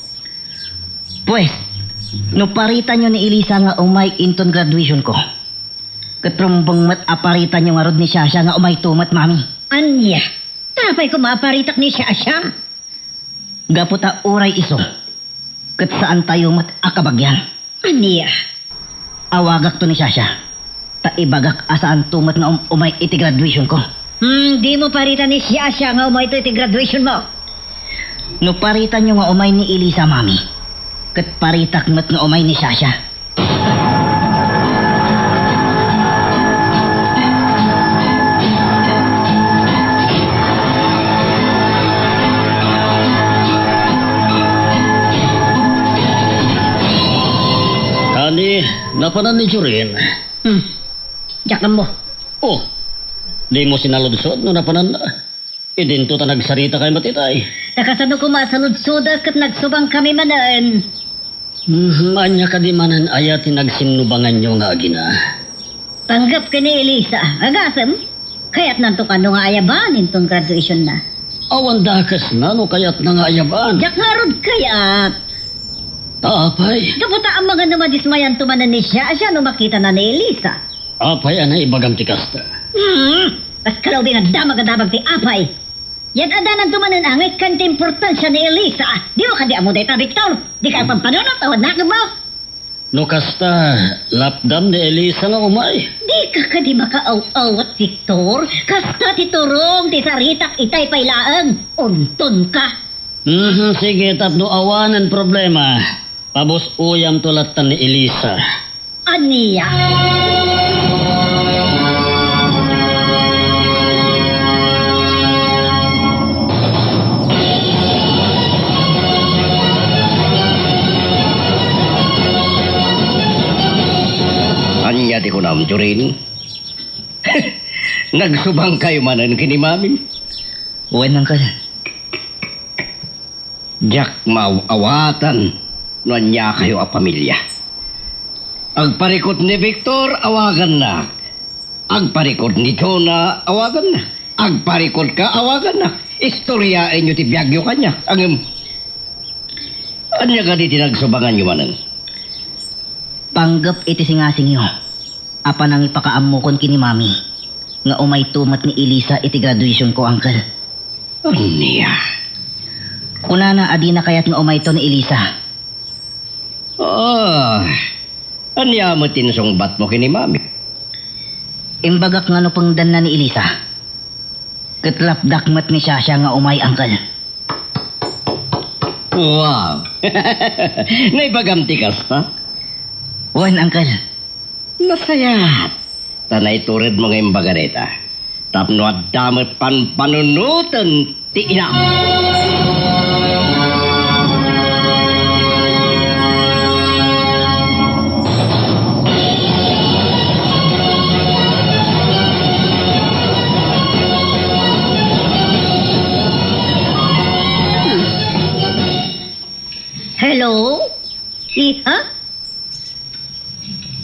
Pues, no paritanyo ni Elisa nga umay inton graduation ko, ket rumbeng met a paritanyo ngarud ni Shasha nga umayto met, Mami. Ania? Apay koma a paritak ni Shasha? Gapu ta uray isu, ket saantayo met a kabagian. Ania? Awagakto ni Shasha, ta ibagak a saanto met nga um-, umay iti graduation ko. Hmm, dimo parita ni Shasha nga umayto iti graduation mo. No paritanyo nga umay ni Elisa, Mami, ket paritak met nga umay ni Shasha. Ani, napanan ni Jorin? Hmm. Diak ammo. O, dimo sinaludsod no napananna? Idinto ta nagsaritakay met itay. Ta kasano koma a saludsodak ket nagsubangkami manen? Hmm, ania kadi manen aya ti nagsinnubanganyo nga agina? Panggep ken ni Elisa, agasem? Kayatnanto kano nga ayaban inton graduationna. Awan dakesna no kayatna nga ayaban. Diak ngarud kayat. Ta apay? Gapu ta amangan no madismayanto manen ni Shasha no makitana ni Elisa. Apay a naibagam ti kasta? Hmm, kas kalaubing a damag a damag ti apay. Yan adananto manen a nga ikkan ti importansia ni Elisa. Dimo kadi ammo dayta, Victor? Dika agpampanunot, awan nakemmo. No kasta, lapdam ni Elisa nga umay. Dika kadi makaaw-awat, Victor? Kasta ti turong ti saritak itay pay laeng. Untonka. Mhm, sige, tapno awanen problema. Pabus-oyamto lattan ni Elisa. Ania? Ania ti kunam, Jorin? Nagsubangkayo manen ken ni Mami? Wen, Uncle. Diak maaw-awatan no aniakayo a pamilia. Agparikut ni Victor, awagannak. Agparikut ni Jonah, awagannak. Agparikutka, awagannak. Istoriaenyo ti biagyo kaniak. Ngem, ania kadi ti nagsubanganyo manen? Panggep iti singasingyo a panangipakaammokon ken ni Mami nga umayto met ni Elisa iti graduationko, Uncle. Ania? Kunana a dina kayat nga umayto ni Elisa. Ah, ania met ti insungbatmo ken ni Mami? Imbagak nga napengdanna ni Elisa. Ket lapdak met ni Shasha nga umay, Uncle. Wow! Naibagam ti kasta? Wen, Uncle. Nasayaat. Ta naituredmo nga imbaga dayta. Tapno adda met panpanunoten ti ina. Hello? Iha?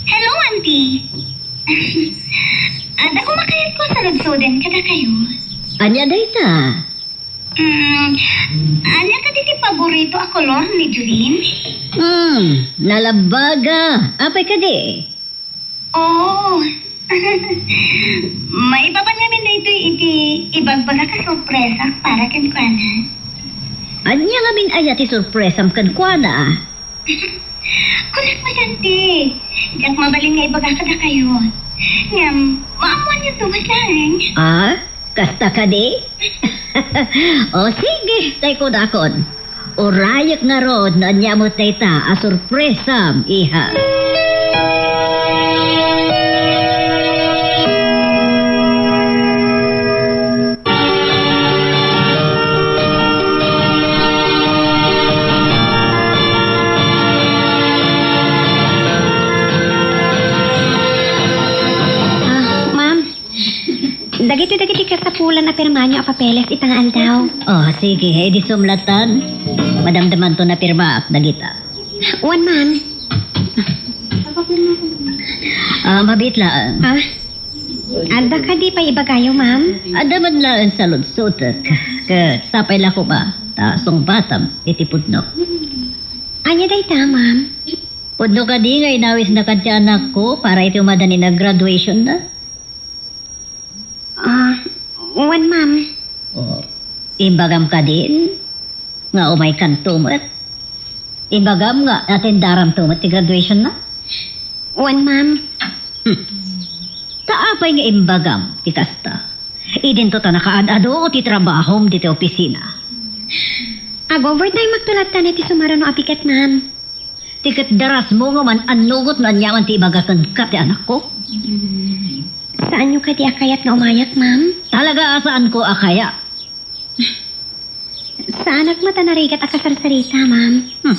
Hello, Auntie. Adda koma kayatko a saludsoden kadakayo. Ania dayta? Mm, ania kadi ti paborito a kolor ni Jolene? Hmm, nalabbaga. Apay kadi? Oo. Maipapan ngamin daytoy iti ibagbagak a sorpresa para kenkuana. Ania ngamin aya ti sorpresam kenkuana? Kunak, Auntie. Diak mabalin nga ibaga kadakayo. Ngem, maammoanyo met laeng. Ah? Kasta kadi? O sige, tay kunakon. Urayek ngarud no ania met dayta a sorpresam, iha. Dagiti kasapulan a pirmaanyo a papeles ita nga aldaw. Oh, sige, idi sumlatan. Madamdamanto napirmaak dagita. Wen, ma'am. Ah, mabiit laeng. Ah? Adda kadi pay ibagayo, ma'am? Adda man laeng saludsotek. Ket sapay la koma ta sungbatam iti pudno. Ania dayta, ma'am? Pudno kadi nga inawisnakan ti anakko para iti umadanin a graduationna? Ah, wen, ma'am. Oh, imbagam kadin nga umaykanto met? Imbagam nga atendaramto met ti graduationna? Wen, ma'am. Hmm. Ta apay nga imbagam ti kasta? Idinto ta nakaad-adu ti trabahom ditoy opisina. Ag-overtime-akto latta iti sumaruno a bigat, ma'am. Ti ket darasmo nga man-annugot no aniaman ti ibaga kenka ti anakko? Saanyo kadi a kayat nga umayak, ma'am? Talaga a saanko a kayat. Saanak met a narigat a kasarsarita, ma'am. Hmm.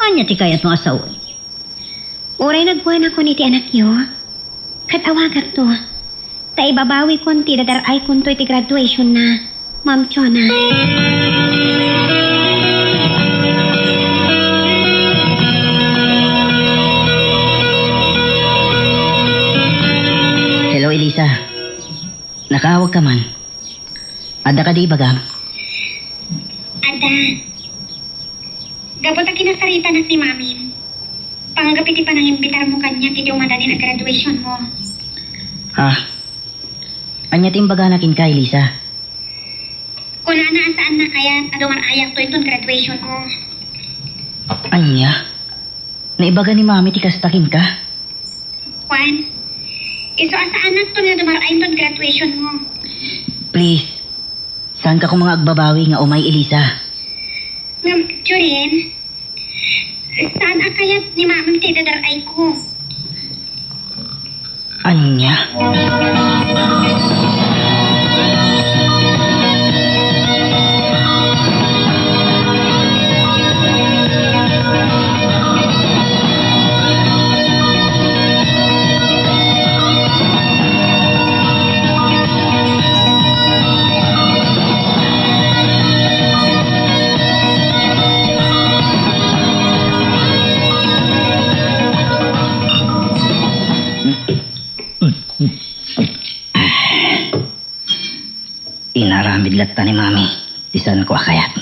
Ania ti kayatmo a sawen? Uray nagkuanakon iti anakyo, ket awagakto. Ta ibabawikon ti idadar-aykonto iti graduationna, Ma'am Chona. Hello, Elisa. Nakaawag ka man. Adda kadi ibagam? Adda. Gapu ta kinasaritanak ni Mamim, panggep iti panangimbitarmo kaniak iti umadanin a graduationmo. Ha? Ania ti imbagana kenka, Elisa? Kunana a saanna kayat a dumar-ayakto inton graduationmo. Ania? Naibaga ni Mami ti kasta kenka? Juan, isu a saanakto nga dumar-ay inton graduationmo. Please, saanka koma nga agbabawi nga umay, Elisa? Ngem, Jorin, saan a kayat ni Mamim ti idadar-ayko? Ania? Inaramid latta ni Mami ti saanko a kayat.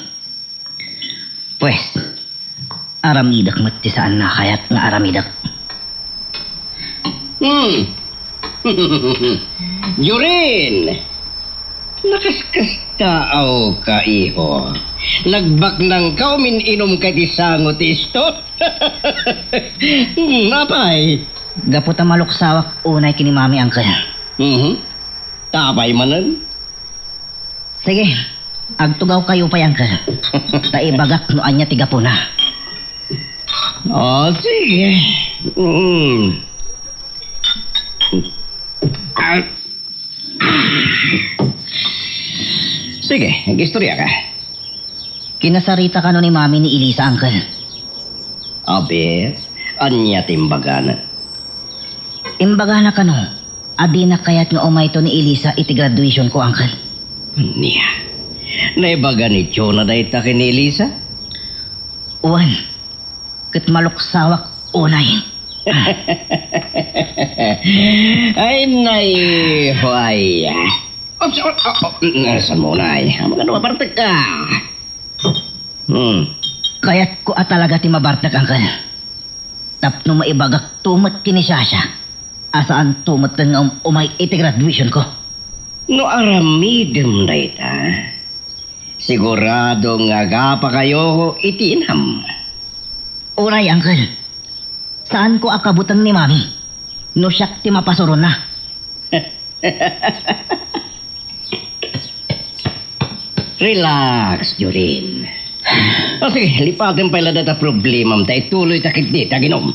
Pues, aramidek met ti saanna a kayat nga aramidek. Hmm. Jorin! Nakaskastaaw ka, iho. Nagbaknang ka, umin-inom ka iti sango ti isto. Hmm, apay? Gapu ta maluksawak unay ken ni Mami, Uncle. Mhm. Ta apay manen? Sige, agtugaw kayo pay, Uncle. Ta ibagak no ania ti gapuna. Oh, sige. Mm. Ah. Sige, agistorya ka. Kinasarita kano ni Mami ni Elisa, Uncle? Abi, ania ti imbagana? Imbagana kano a dina kayat nga umayto ni Elisa iti graduation ko, Uncle. Ania? Naibaga ni Jonah dayta ken ni Elisa? Wen, ket maluksawak unay. Ay, nay, huay. Oops, oh, oh, oh, mm, saan mo, nay? Ano ka, mabartek ka? Hmm. Kayatko a talaga ti mabartek, Uncle. Tapno maibagakto met ken ni Shasha a saanto metten nga um-, umay iti graduation ko. No aramidem dayta, sigurado nga agapakayo iti inam. Uray, Uncle. Saanko a kabuteng ni Mami no siak ti mapasuronna. Relax, Jorin. O sige, lipatem pay la dayta problemam ta ituloy ta ketdi ti aginom.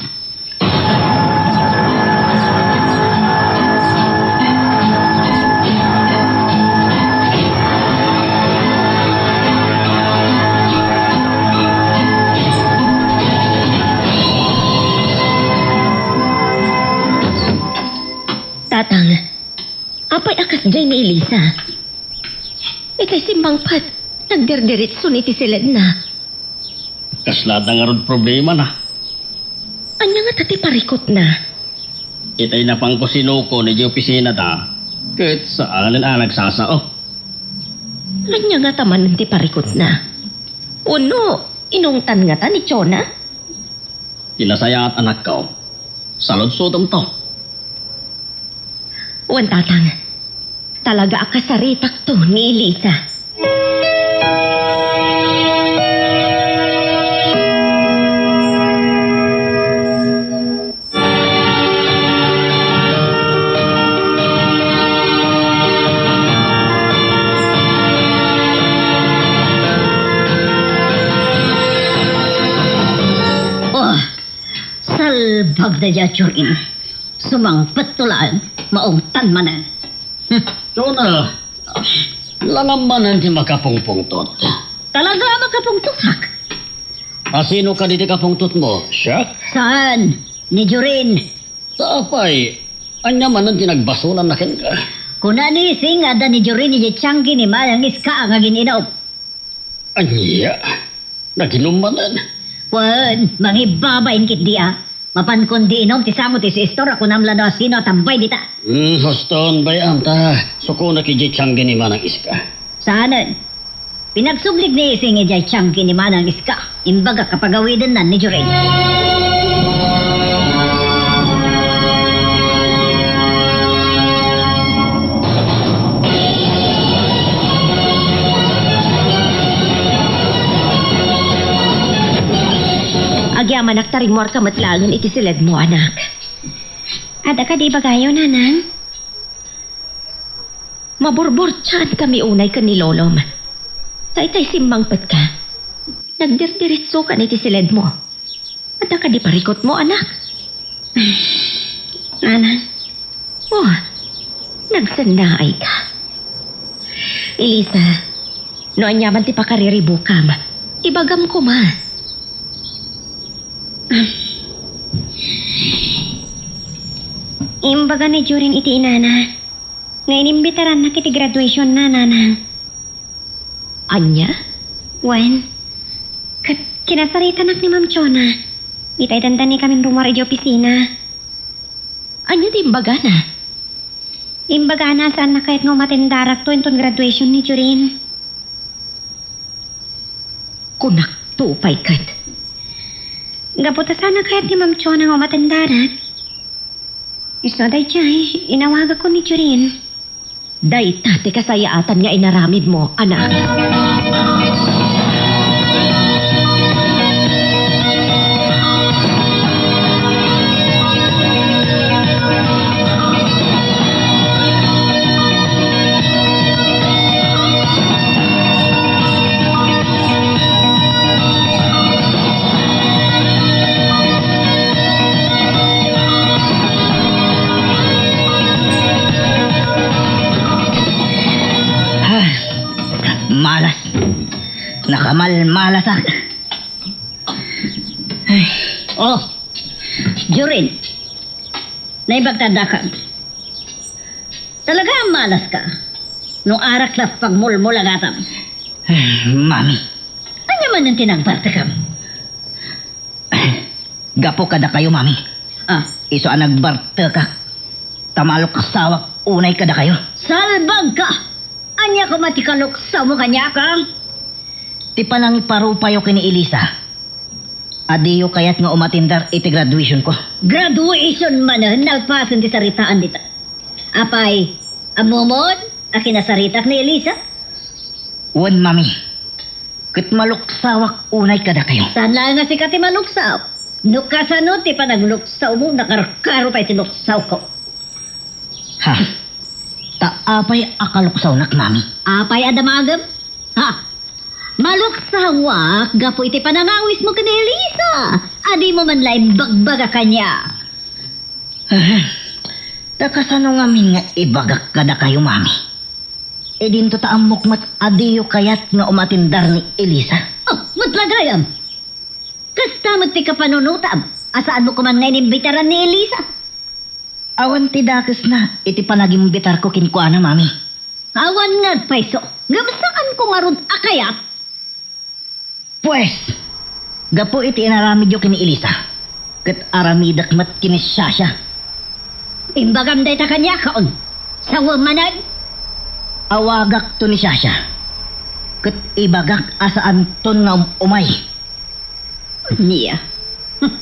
Tatang, apay a kas Jay ni Elisa. Itay simmangpet, nagdirdiritson iti siledna. Kasla da ngarud problemana? Ania ngata ti parikutna? Itay napanko sinuko idiay opisinada, ket saanen a nagsasao. Ania ngata manen ti parikutna? Wenno, inungtan ngata ni Jonah? Ti nasayaat, anakko, saludsodemto. Wen, tatang, talaga a kasaritakto ni Elisa. Oh, salbag daydiay a Jorin. Sumangpetto laeng, maungtan manen. Hmm. Jonah, langam manen ti makapungpungtot. Talaga a makapungtotak? A, sino kadi ti kapungtotmo, Chuck? Saan, ni Jorin. Ta apay, ania manen ti nagbasolanna kenka? Kuna ni Ising nga adda ni Jorin idiay tianggi ni Manang Iska nga agin-inum. Ania? Naginum manen? Wen, mangibabain ketdi a. Mapankon di inum ti sango ti sister a kunam la no asino a tambay dita. Hmm, huston, bay-am ta sukonak idiay tianggi ni Manang Iska. Saanen. Pinagsublig ni Ising idiay tianggi ni Manang Iska. Imbagak a pagawidennan ni Jorin. Agyamanak ta rimmuarka met laengen iti siledmo, anak. Adda kadi ibagayo, nanang? Maburburtiankami unay ken ni lolom. Ta itay simmangpetka, nagdirdiritsokan iti siledmo. Adda kadi parikutmo, anak? Nanang. Oh, nagsennaayka. Elisa, no aniaman ti pakariribukam, ibagam koma. Imbaga ni Jorin iti inana nga inimbitarannak iti graduationna, nanang. Ania? Wen, ket kinasaritanak ni Ma'am Jonah. Itay dandanikamin rummuar idiay opisina. Ania ti imbagana? Imbagana a saanna kayat nga umatendarakto inton graduation ni Jorin. Kunakto pay ket. Gapu ta saanna kayat ni Ma'am Jonah nga umatendarak. Isu daydiay, inawagakon ni Jorin. Dayta ti kasayaatan nga inaramidmo, anak. Ah, malas. Nakamalmalasak. Ay. Oh, Jorin. Naibagta dakam. Talaga a malas ka. No arak la pagmulmulagatam. Ay, Mami. Ania manen ti nagbartekam? Gapu kadakayo, Mami. Ah. Isu a nagbartekak ta maluksawak unay kadakayo. Salbagka! Ania koma ti kaluksawmo kaniak? Ti panangiparupayo ken ni Elisa. A diyo kayat nga umatindar iti graduationko. Graduation manen, nalpasen ti saritaan dita. Apay, ammomon a kinasaritak ni Elisa? Wen, Mami. Ket maluksawak unay kadakayo. Saan laeng a sika ti maluksaw? No kasano ti panagluksawmo, nakarkaro pay ti luksawko. Ha? Ta apay a kaluksawnak, Mami? Apay a damagem? Ha? Maluksawak gapu iti panangawismo ken ni Elisa a dimo man la imbagbaga kaniak. Eh, ta kasano ngamin nga ibagak kadakayo, Mami? Idinto ta ammok met a diyo kayat nga umatindar ni Elisa. Oh, met la gayam. Kasta met ti kapanunotam a saanmo koman nga inimbitaran ni Elisa. Awan ti dakesna iti panagimbitarko kenkuana, Mami. Awan nga agpayso, ngem saanko ngarud a kayat. Pues, gapu iti inaramidyo ken ni Elisa, ket aramidek met ken ni Shasha. Imbagam dayta kaniak, kaon. Sawem manen. Awagakto ni Shasha, ket ibagak a saanton nga um-umay. Ania? Hm.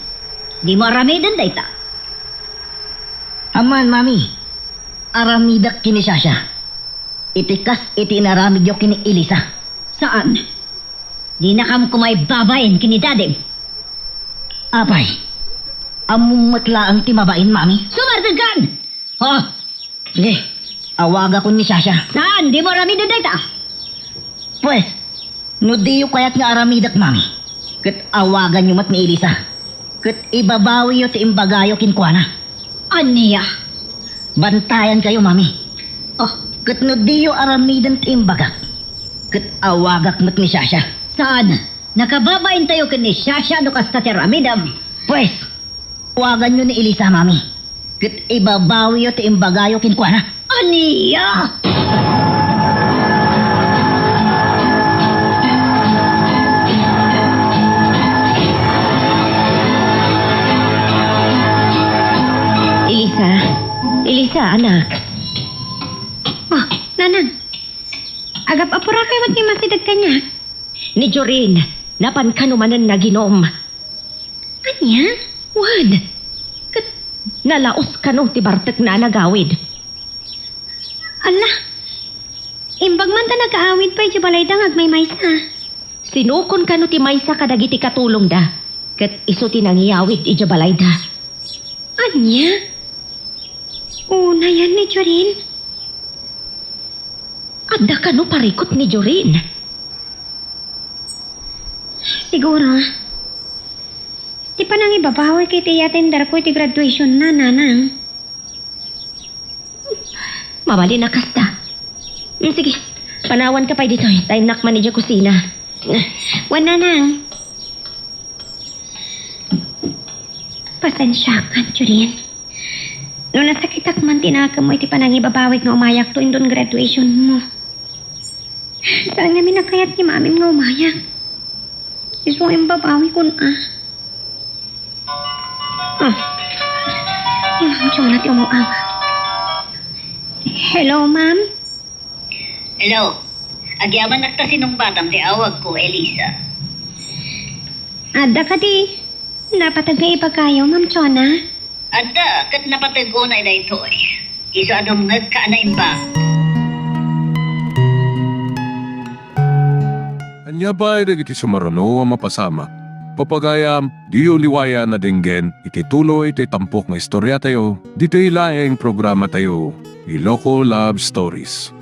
Dimo aramiden dayta? Aman, Mami. Aramidek ken ni Shasha iti kas iti inaramidyo ken ni Elisa. Saan? Dinakam koma ibabain ken ni Dadim. Apay, ammom met laeng ti mabain, Mami. Sumardengkan! Oh, sige, awagakon ni Shasha. Saan? Dimo aramiden dayta? Pues, no diyo kayat nga aramidek, Mami, ket awaganyo met ni Elisa, ket ibabawiyo ti imbagayo kenkuana. Ania? Bantayankayo, Mami. Oh. Ket no diyo aramiden ti imbagak, ket awagak met ni Shasha. Saan? Nakababaintayo ken ni Shasha no kasta ti aramidem. Pues, awaganyo ni Elisa, Mami, ket ibabawiyo ti imbagayo kenkuana. Ania? Elisa, Elisa, anak. Oh, nanang. Agap-apurakay met nga masideg kaniak. Ni Jorin, napan kano manen naginom. Ania? Wen, ket nalaos kano ti bartekna a nagawid. Ala, imbag man ta nagaawid pay idiay balayda nga agmaymaysa. Sinukon kano ti maysa kadagiti katulongda, ket isu ti nangiyawid idiay balayda. Ania? Unayan ni Jorin? Adda kano parikut ni Jorin? Siguro. Ti panangibabawi ket ti i-attenderko iti graduationna, nanang. Mabalin a kasta. Mm, sige, panawanka pay ditoy, ta innak man idiay kusina. Wen, nanang. Pasensiakan, Jorin. No nasakitak man ti nakemmo iti panangibabawik nga umayakto inton graduationmo. Saan ngamin a kayat ni mamim nga umayak? Isu nga imbabawikon a. Ah. Ni Ma'am Jonah ti umaw-awag. Hello, ma'am? Hello. Agyamanak ta sinungbatam ti awagko, Elisa. Adda kadi napateg nga ibagayo, Ma'am Jonah? Adda, ket napateg unay daytoy. Isu a dumngegka a naimbag. Ania pay dagiti sumaruno a mapasamak? Papagayam, diyo liwayan a denggen iti tuloy ti tampok nga istoriatayo, ditoy laeng programatayo, Iloko Love Stories.